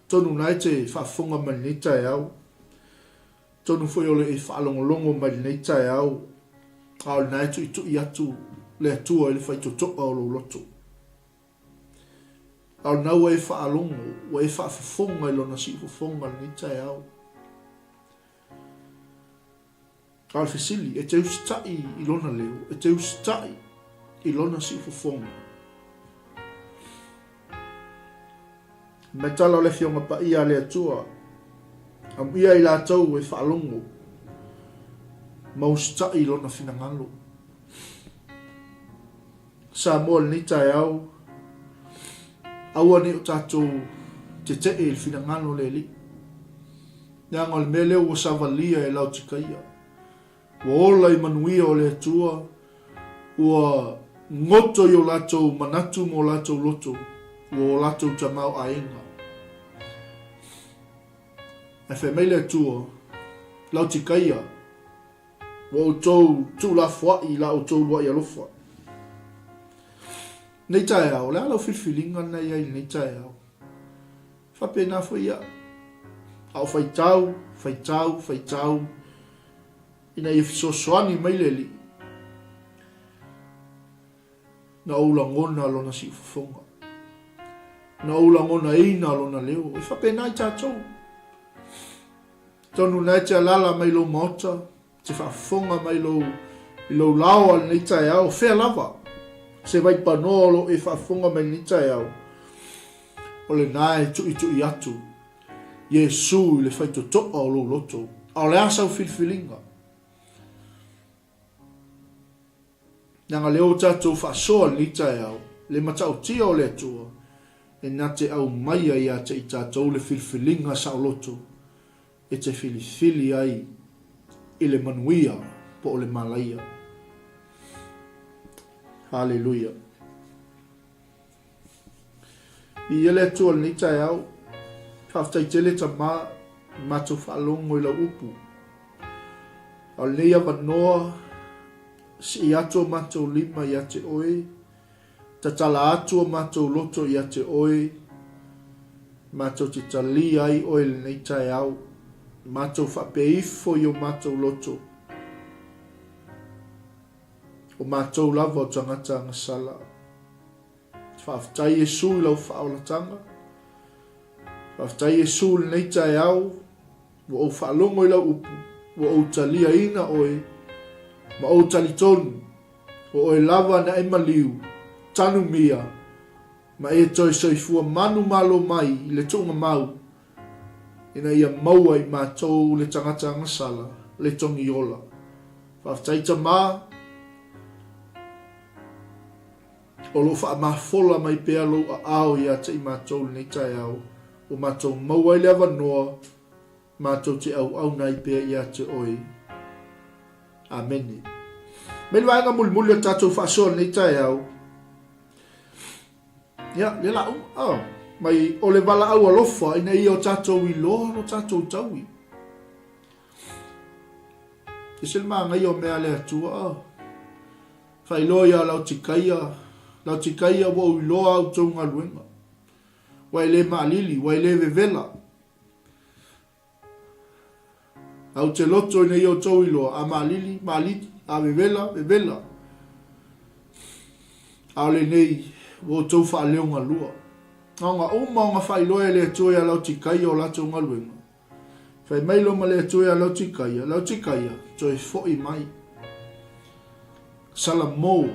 Tonu na e te faafofoga mai lenei taeao, tonu foi o le e faalogologo mai lenei taeao, a o lena e tuitui atu le Atua i le faitotoa o lou loto. A o lena ua e faalogo, ua e faafofoga i lona siufofoga lenei taeao. A o le fesili, e te usitai i lona leo, e te usitai i lona siufofoga. Mai tala o le Afioga Paia a le Atua, amuia i latou e faalogo ma usitai i lona finagalo. Samoa i lenei taeao, aua ne i o tatou tetee i le finagalo o le Alii. Leaga o le mea lea ua savalia e Laotikaia. Ua ola i manuia o le Atua, ua goto i o latou manatu ma o latou loto, ua o latou tamaoaiga. Ae fai mai le Atua, Laotikaia, Ua outou tuulafoai i la outou luaʻi alofa. Nei taeao, o le a lau filifiliga lena i ai i lenei taeao? E faapena foi ia. A o faitau, faitau, faitau, ina ia fesoasoani mai le Alii, na ou lagona lona siufofoga, na ou lagonaina lona leo. E faapena i tatou. Tonu na e te alala mai lou maota, te faafofoga mai lou, i lou laoa lenei taeao, o fea lava? Se vaipanoa o lo o e faafofoga mai lenei taeao, o lena e tuitui atu Iesu i le faitotoa o lou loto. A o le a sau filifiliga? Leaga lea ua tatou faasoa i lenei taeao, le matautia o le Atua, e na te aumaia ia te i tatou le filifiliga saoloto e te filifili ai i le manuia po o le malaia. Haleluia. Viia le Atua i lenei taeao. Faafetai tele Tama i matou faalogo i lau upu. A o lenei avanoa, sii atu o matou lima ia te oe, tatala atu o matou loto ia te oe, matou te talia ai oe i lenei taeao, matou faapea ifo i o matou loto, o matou lava o tagata agasala. Faafetai Iesu i lau faaolataga. Faafetai Iesu i lenei taeao, ua ou faalogo i lau upu, ua ou taliaina oe, ma ou talitonu, o oe lava na e maliu, tanumia, ma e toe soifua manumalo mai i le tuugamau, ina ia maua i matou le tagata agasala, le togiola. Faafetai Tama. O lo o faamafola mai pea lou aao ia te i matou i lenei taeao, ua matou maua ai le avanoa matou te auauna ai pea ia te oe. Amene. Mai le vaega mulimuli o le tatou faasoa i lenei taeao, ia, lea la uma, oh, mai o le valaau alofa ina ia o tatou iloa lo tatou taui. Ese le manaia o mea a le Atua, oh. Faailoa ia Laotikaia, Laotikaia ua ou iloa a outou galuega. Ua e le maalili, ua e le vevela. A ou te loto ina ia outou iloa, a maalili, maalili, a vevela, vevela. A o lenei, ua outou faaleogalua. Na ona uma ona faailoa e le Atua ia Laotikaia o latou galuega. Fai mai loa ma le Atua ia Laotikaia, Laotikaia, toe foi mai. Salamo.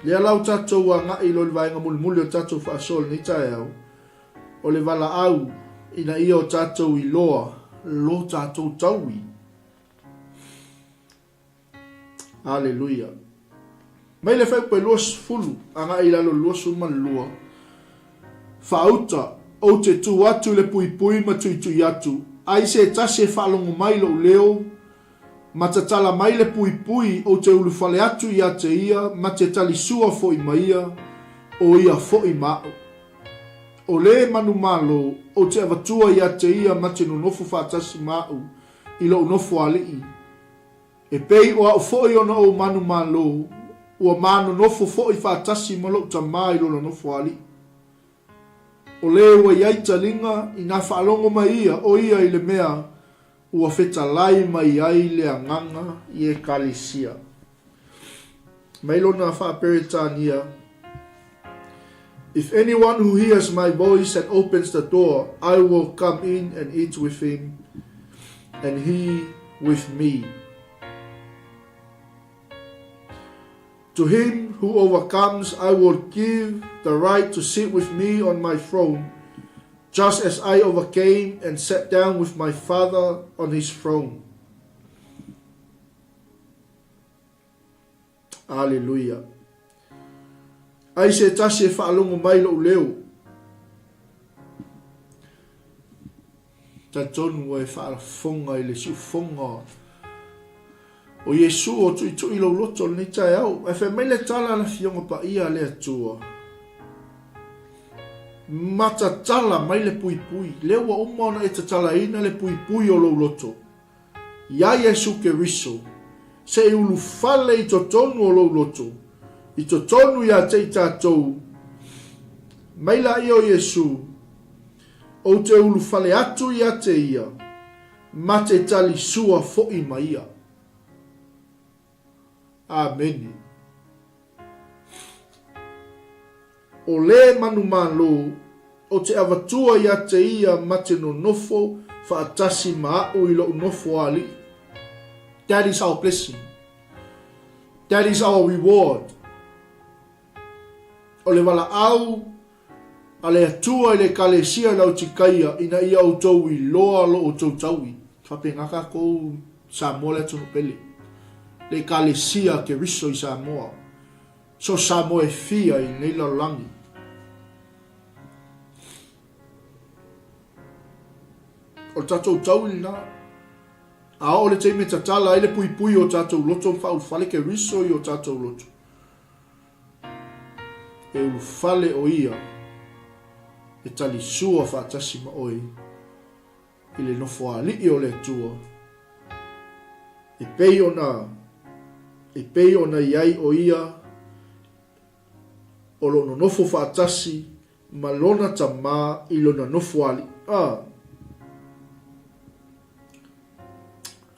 Lea la ua tatou agai loa i le vaega mulimuli o le tatou faasoa i lenei taeao, o le valaau ina ia o tatou iloa lo tatou taui. Aleluia. Mai le fuaiupu e 20 agai i lalo i le 22, Faauta, ou te tu atu i le puipui ma tuitui atu, ai se tasi e faalogo mai i lou leo, ma tatala mai le puipui, ou te ulufale atu ia te ia, ma te talisua foi ma ia, o ia foi ma aʻu. O le manumalo, ou te avatua ia te ia ma te nonofo faatasi ma aʻu i lou nofo alii. E pei o aʻu foi ona ou manumalo, ua ma nonofo foi faatasi ma lou Tama i lona nofo alii. O le ua i ai taliga, inā faalogo mai ia o ia i le mea ua fetalai mai ai le Agaga i Ekalesia. Mai lona faa-Peretania, If anyone who hears my voice and opens the door, I will come in and eat with him, and he with me. To him who overcomes, I will give the right to sit with me on my throne, just as I overcame and sat down with my Father on his throne. Aleluia. Ai se tasi e faalogo mai lou leo. Talitonu ua e faafofoga i le siufofoga o Iesu o tuitui lou loto i lenei taeao. Ae fai mai le tala a le Afioga Paia a le Atua, Ma tatala mai le puipui. Lea ua uma ona e tatalaina le puipui o lou loto. Iā Iesu Keriso, se i ulufale i totonu o lou loto, i totonu iā te i tatou, mai laia o Iesu, ou te ulufale atu iā te ia, ma te talisua foʻi ma ia. Amene. O le manumalo, o te avatua ia te ia ma te nonofo faatasi ma aʻu i loʻu nofo alii. That is our blessing. That is our reward. O le valaau a le Atua i le Ekalesia i Laotikaia ina ia outou iloa lo outou taui. E faapena tatou Samoa le atunuu pele. Le Ekalesia a Keriso i Samoa. So Samoa e fia i lenei lalolagi. O le tatou taui lena. A oo le taimi e tatala ai le puipui o tatou loto ma faaulufale Keriso i o tatou loto, e ulufale o Ia e talisua faatasi ma oe i le Nofoalii o le Atua, e pei ona e pei ona i ai o Ia o lo o nonofo faatasi ma Lona Tama i Lona Nofoalii. A!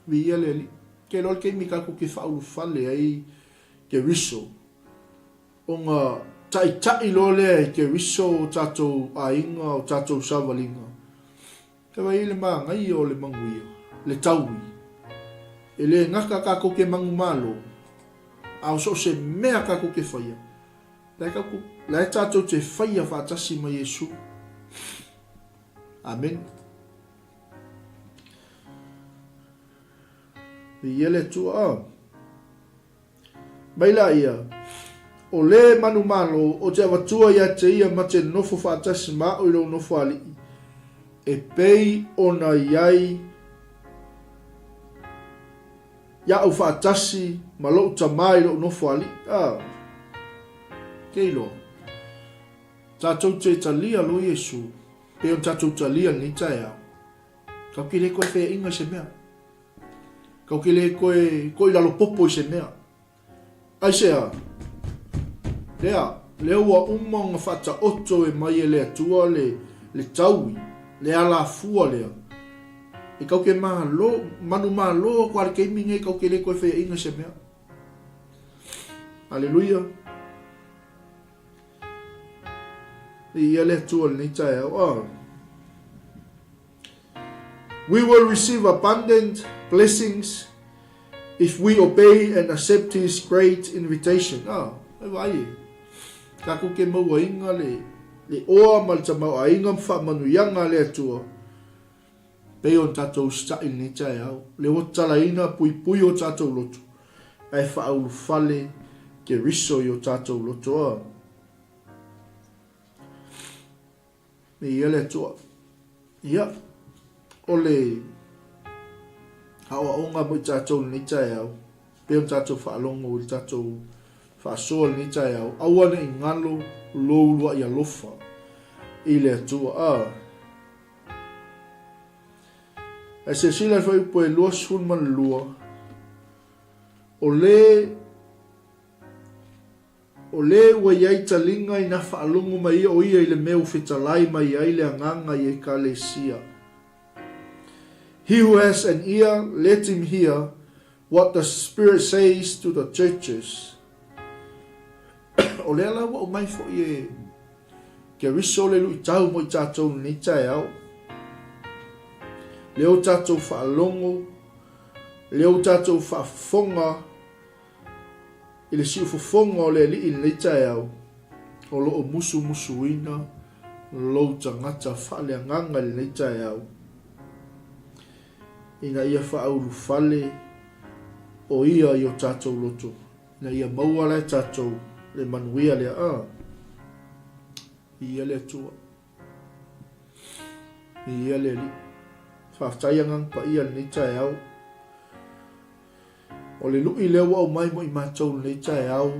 Viia le Alii. Ke loa le taimi tatou te faaulufale ai Keriso, ona taitai loa lea e Keriso o tatou aiga, o tatou savaliga. E vaai ai le manaia o le manuia, le taui. E le gata tatou te manumalo, a o so o se mea tatou te faia, la e, la e tatou te faia faatasi ma Iesu. Amen. Viia le Atua. Oh. Mai laia, O lē manumalo, o te avatua ia te ia ma te nofo faatasi ma a'u i lou nofo ali'i, e pei ona i ai iaʻu faatasi ma loʻu tamā i loʻu nofo ali'i. A, ke iloa, tatou te talia lo Iesu, pei ona tatou talia lenei taeao. Kau ke le koe feaʻiga i se mea. Kau ke le koe koʻi lalo popo i se mea. Aisea? Lea, lea ua uma ona faataoto e mai e le Atua le, le taui, le alafua lea. E kau ke malo, manumalo aku a le taimi nei kau ke le koe feaʻiga i se mea. Aleluia. Viia le Atua lenei taeao. Oh. We will receive abundant blessings if we obey and accept his great invitation. Ah, e vaai e. Tatou ke mauaina le, le oa ma le tamauaiga ma faamanuiaga a le Atua. Pei ona tatou usitai lenei taeao, le ua tatalaina puipui o tatou loto, ae faaulufale Keriso i o tatou loto. Ah. Viia le Atua. Ia, o le aoaoga mo i tatou lenei taeao, pei ona tatou faalogo i le tatou faasoa lenei taeao, aua ne i galo lou uluai alofa i le Atua. A. Ae silasila i le fuaiupu e 22, o le O le ua i ai taliga ina faalogo mai o ia i le mea ua fetalai mai ai le Agaga i Ekalesia. He who has an ear, let him hear what the Spirit says to the churches. O lea la ua aumai foi e Keriso le luitau mo i tatou i lenei taeao. Lea ua tatou faalogo, lea ua tatou faafofoga, I le siufofoga o le Alii i lenei taeao, o lo o musumusuina lou tagata faaleagaga i lenei taeao, ina ia faaulufale o Ia i o tatou loto, ina ia maua la e tatou le manuia lea. A, Viia le Atua. Viia le Alii. Faafetai Agaga Paia i lenei taeao. O le lui lea ua aumai mo i matou i lenei taeao,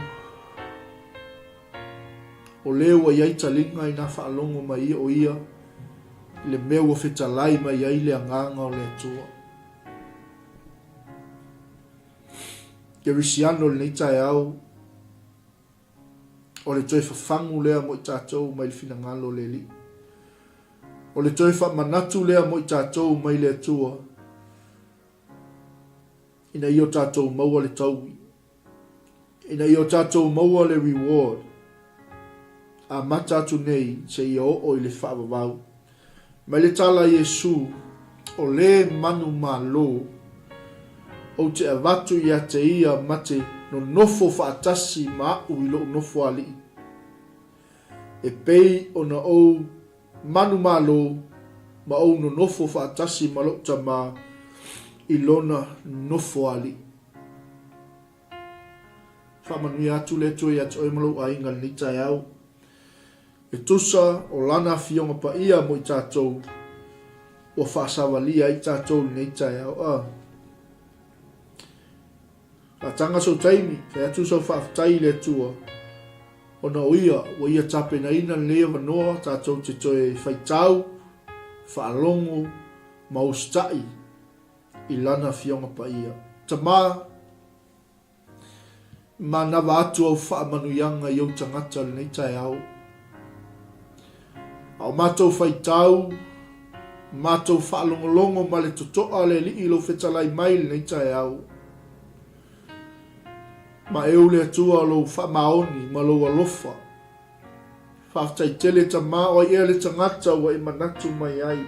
o le ua i ai taliga ina faalogo mai ia o ia i le mea ua fetalai mai ai le Agaga o le Atua. Kerisiano i lenei taeao, o le toe fafagu lea mo i tatou mai le finagalo o le Alii. O le toe faamanatu lea mo i tatou mai le Atua, Ina ia o tatou maua le taui. Ina ia o tatou maua le reward. Amata atu nei seia oo i le faavavau. Mai le tala a Iesu, O le manumalo, ou te avatu ia te ia ma te nonofo faatasi ma aʻu i loʻu nofo alii. e pei ona ou manumalo ma ou nonofo faatasi ma lou Tama i lona nofoalii. Faamanuia atu le Atua ia te oe ma lou aiga i lenei taeao. E tusa o Lana Afioga Paia mo i tatou, ua faasavalia ai tatou i lenei taeao. A. Faataga sou taimi, fai atu sau faafetai i le Atua, ona o Ia ua Ia tapenaina lenei avanoa tatou te toe faitau, faalogo ma usitai i Lana Afioga Paia. Tama, Manava atu au faamanuiaga i ou tagata i lenei taeao. A o matou faitau, matou faalogologo ma le totoa le Alii i lou fetalai mai i lenei taeao. Maeu le Atua lou faamaoni ma lou alofa. Faafetai tele Tama, o ai ea le tagata ua e manatu mai ai?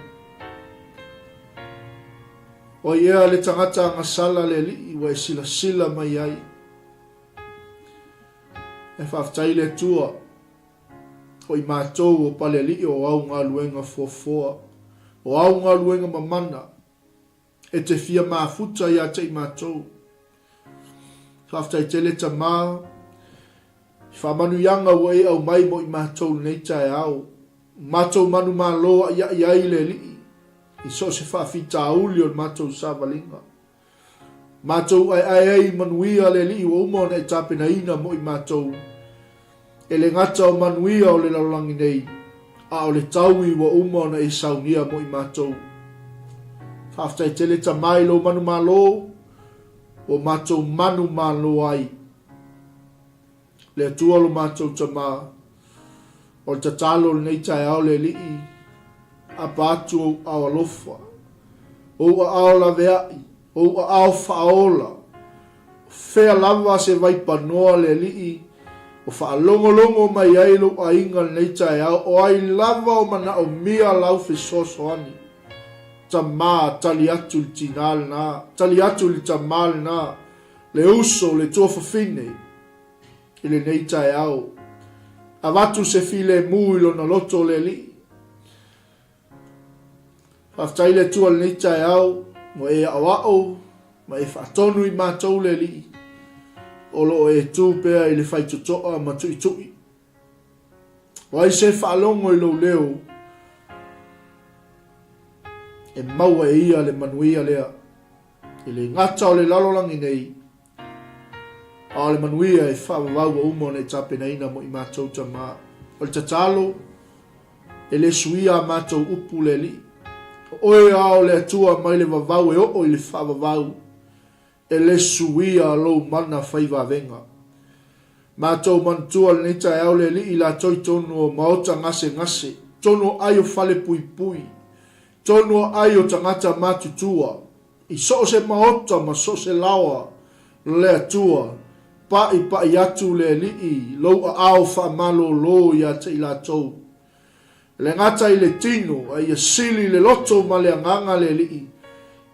O ai ea le tagata agasala le Alii ua e silasila mai ai? E faafetai le Atua, o i matou o Palealii o au galuega foafoa, o au galuega mamana, e te fia mafuta ia te i matou. Faafetai tele Tama, i faamanuiaga ua e aumai mo i matou i lenei taeao. Matou manumalo a'ia'i ai le Alii i so o se faafitauli o le matou savaliga. Matou aeae ai i manuia le Alii ua uma ona e tapenaina mo i matou. E le gata o manuia o le lalolagi nei, a o le taui ua uma ona e saunia mo i matou. Faafetai tele Tama i lou manumalo, ua matou manumalo ai. Le Atua lo matou Tama, o le tatalo o lenei taeao le Alii, apa atu ou aao alofa, ou aao laveai, ou aao faaola, o fea lava se vaipanoa le Alii o faalogologo mai ai lou aiga lenei taeao, o ai lava o manaomia lau fesoasoani. Tama, tali atu i le tinā lena, tali atu i le tamā lena, le uso, le tuafafine i lenei taeao. Avatu se filemu i lona loto o le Alii. Faafetai le Atua i lenei taeao, ua e aoao ma e faatonu i matou le Alii, o lo o e tu pea i le faitotoa ma tuitui. O ai se faalogo i lou leo, e maua e ia le manuia lea. E le gata o le lalolagi nei, a o le manuia e faavavau ua uma ona e tapenaina mo i matou tama. O le tatalo, e le suia a matou upu le Alii. O oe a o le Atua mai le vavau e oo i le faavavau, e le suia lou mana fai vavega. Matou manatua lenei taeao le Alii latou i tonu o maota gasegase, tonu o ai o fale puipui, Tonu o ai o tagata matutua, i so o se maota ma so o se laoa, le Atua, pa'ipa'i atu le Alii lou aao faamalōlō ia te i latou. E le gata i le tino, a ia sili le loto ma le agaga le Alii,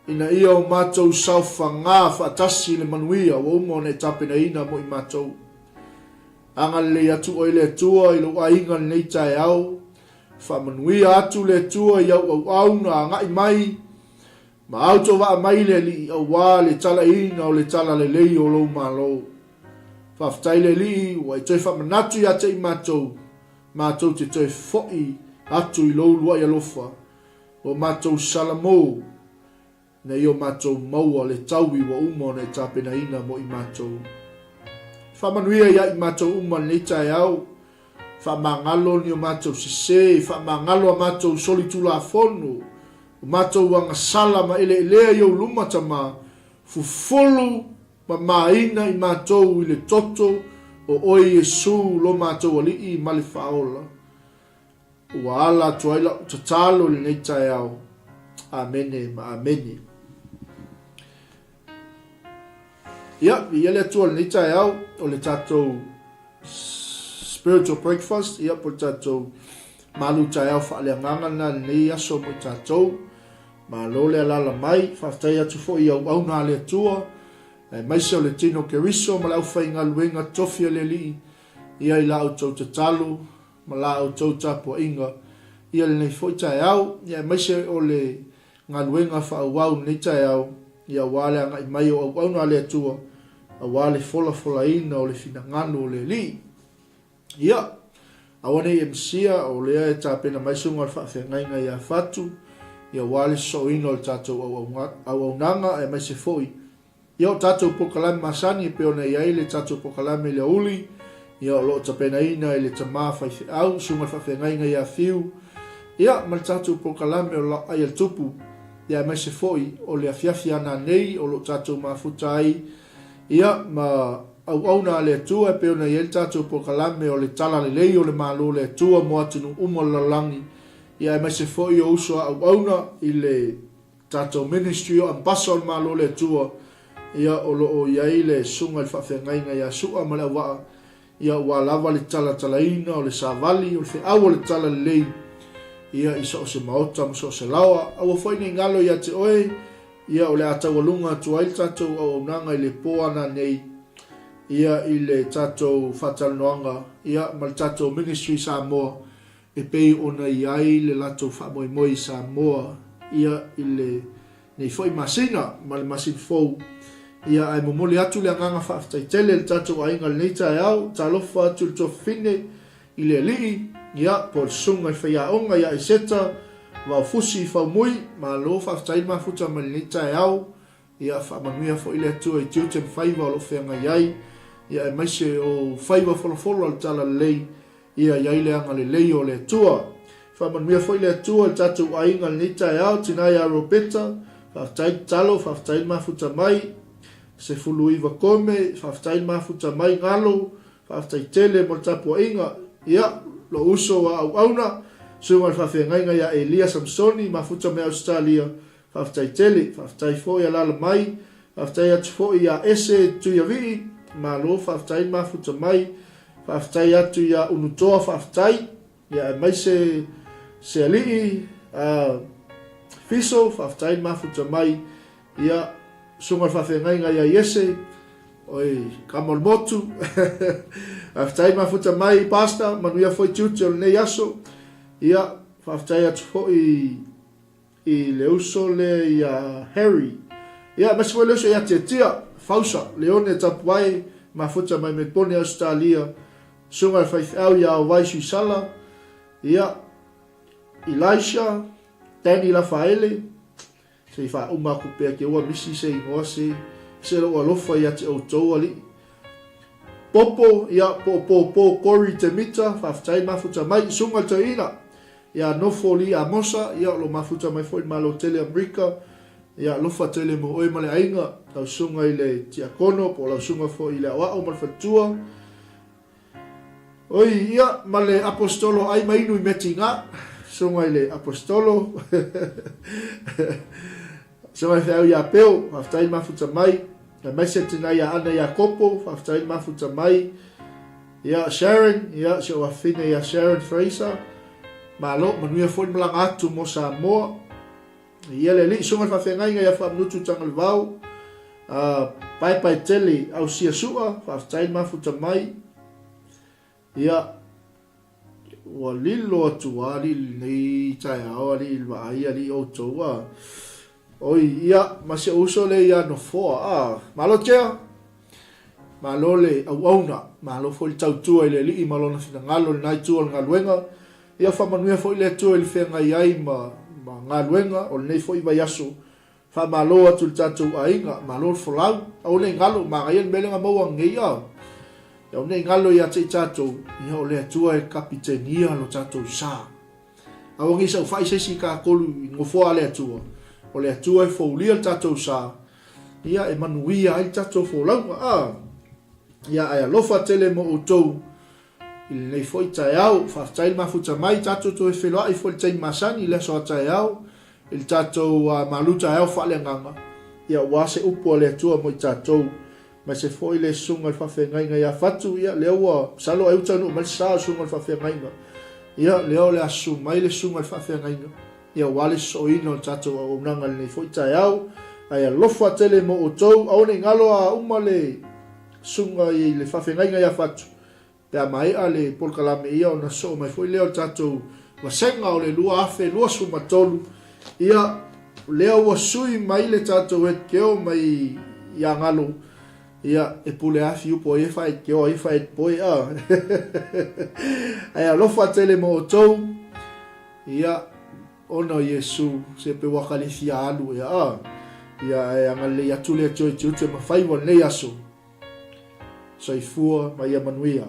ina ia o matou saofagā faatasi i le manuia ua uma ona e tapenaina mo i matou. Agalelei atu oe le Atua i lou aiga lenei taeao, Faamanuia atu le Atua i au auauna agai mai ma autovaa mai le Alii aua le talaiina o le talalelei o lou Malo. Faafetai le Alii ua e toe faamanatu ia te i matou, matou te toe foi atu i lou luai alofa, o matou Salamo. Ina ia o matou maua le taui ua uma ona e tapenaina mo i matou. Faamanuia ia i matou uma lenei taeao, faamagalo ni o matou sese, faamagalo a matou solitulafono, o matou agasala ma eleelea i ou luma, Tama, fufulu ma maina i matou i le toto o oe Iesu lo matou Alii ma le Faaola. Ua ala atu ai lau tatalo i lenei taeao. Amene ma amene. Ia, viia le Atua i lenei taeao, o le tatou spiritual breakfast, ia, po le tatou malu taeao faaleagaga lena i lenei aso mo i tatou. Malo le alala mai, faafetai atu foi i auauna a le Atua, aemaise o le tino Keriso ma le aufaigaluega tofi a le Alii, ia i la outou tatalo. ma la outou tapuaiga ia lenei foi taeao, ia aemaise o le galuega faaauau i lenei taeao, ia aua le agai mai o auauna a le Atua, aua le folafolaina o le finagalo o le Alii. Ia, aua ne i e misia, o lea e tapena mai susuga o le faafeagaiga ia Fatu, ia aua le sosooina o le tatou auaunaga, aemaise foi Ia o tatou polokalame masani e pei ona i ai le tatou polokalame i le aoauli, ia o lo o tapenaina e le tama faifeau, susuga i le faafeagaiga ia Fiu, ia ma le tatou polokalame o Laai a le Tupu, ia aemaise foi o le afiafi a nanei o lo o tatou mafuta ai, ia ma auauna a le Atua e pei ona i ai le tatou polokalame o le Talalelei o le Malo o le Atua mo atunuu uma o le lalolagi, ia aemaise foi o uso a auauna i le Tatou Ministry o Ambasa o le Malo o le Atua, ia o lo o i ai le Susuga i le Faafeagaiga ia Su'a ma le Auvaa, ia aua lava le talatalaina o le savali o le feau o le Talalelei, ia i so o se maota ma so o se laoa. Aua foi ne i galo ia te oe, ia o le a taualuga atu ai le tatou auaunaga i le po a nanei, ia i le tatou faatalanoaga, ia ma le tatou Ministry Samoa, e pei ona i ai le latou faamoemoe i Samoa ia i lenei foi masina ma le masina fou. Ia ae momoli atu le agaga faafetai tele i le tatou aiga i lenei taeao, talofa atu i le tuafafine i le alii, ia po o le susuga i le faiaoga ia Aiseta Vaofusi Faumui, malo faafetai le mafuta mai lenei taeao. Ia faamanuia foi le Atua i tiute ma faiva o lo o feagai ai, ia aemaise o faiva folafolo a le Talalelei, ia i ai le agalelei o le Atua. Faamanuia foi le Atua i le tatou aiga i lenei taeao, tina ia Robeta, faafetai tatalo, faafetai le mafuta mai, 19 Kome, faafetai le mafuta mai Galo, faafetai tele mo le tapuaiga, ia, lou uso a auauna, susuga i le faafeagaiga ia Elia Samsoni, mafuta mai Ausetalia, Faafetai tele, faafetai foi alala mai, faafetai atu foi ia Ese Tuiavii, malo faafetai le mafuta mai, faafetai atu ia Unutoa faafetai, ia aemaise se alii a Fiso, faafetai le mafuta mai, ia susuga le faafeagaiga ia Iese, oi kama o le motu, faafetai le mafuta mai Pastor, manuia foi tiute o lenei aso, ia faafetai atu foi I le uso lea ia Harry. Ia, aemaise foi le uso ia Tiatia, Fausa, Leone Tapuae, mafuta mai Mepone Ausetalia, Susuga i le Faifeau ia Aovai Suisala, ia, Elisha, Danny Lafaele, se i faauma atu pea ke ua misi se igoa se, se lou alofa ia te outou alii. Popo, ia, po o Pōpō Corey Te Mita, faafetai mafuta mai, Susuga i le Toeaina, Ia nofo li Amosa, ia o lo mafuta mai foi le Malo tele Amerika, ia alofa tele mo oe ma le aiga, lau susuga i le tiakono po o lau susuga foi i le aoao ma le faletua. Oi, ia, ma le aposetolo ai ma inu i Metiga, susuga i le aposetolo, susuga i feau ia Peo, faafetai le mafuta mai, aemaise tina ia Ana Iakopo, faafetai le mafuta mai, Ia Sharon, ia si ou afafine ia Sharon Fraser, malo, manuia foi le malaga atu mo Samoa. Ia le alii, susuga i le faafeagaiga ia Faamanutu Tagalevao, uh, paepae tele ausia sua, faafetai le mafuta mai. Ia, Ua lilo atu a alii lenei taeao alii le vaai alii outou a. Oi ia ma si ou uso lea ia Nofoa a. Malo Tea. Malo le auauna, malo foi le tautua i le Alii ma lona finagalo i lena itu o le galuega. Ia faamanuia foi le Atua i le feagai ai ma ma galuega o lenei foi vaiaso. Faamalo atu i le tatou aiga, malo le folau. Aua ne i galo, manaia le mea lea na maua ananei a. Aua ne i galo ia te i tatou, ia o le Atua e kapitenia lo tatou sa. Aua ne i saufai se isi katolu i nofoa a le Atua. O le Atua e foulia le tatou sa, ia e manuia ai le tatou folauga. A, ia ae alofa tele mo outou I lenei foi taeao, faafetai le mafuta mai, tatou toe feiloai foi i le taimi masani i le aso a taeao, i le tatou malu taeao faaleagaga, ia aua se upu a le Atua mo i tatou, aemaise foi le susuga i le faafeagaiga ia Fatu, ia lea ua, masalo ai ua taunuu mai le sa o le susuga i le faafeagaiga, ia lea o le a susu mai le susuga i le faafeagaiga, ia aua le sosooina o le tatou auaunaga i lenei foi taeao, ae alofa tele mo outou, aua ne i galo a uma le susuga i le faafeagaiga ia Fatu. Pe a maea le polokalame ia ona sosoo mai foi lea o le tatou vasega o le 2023, ia lea ua sui mai le tatou head girl mai ia Galo, ia e pule lava Fiupo ai e faa-head girl ai e faa-head boy a. Ae alofa tele mo outou, ia ona o Iesu se pe ua ka le fia alu ea a. Ia ae agalelei atu le Atua i tiute ma faiva o lenei aso. Soifua ma ia manuia.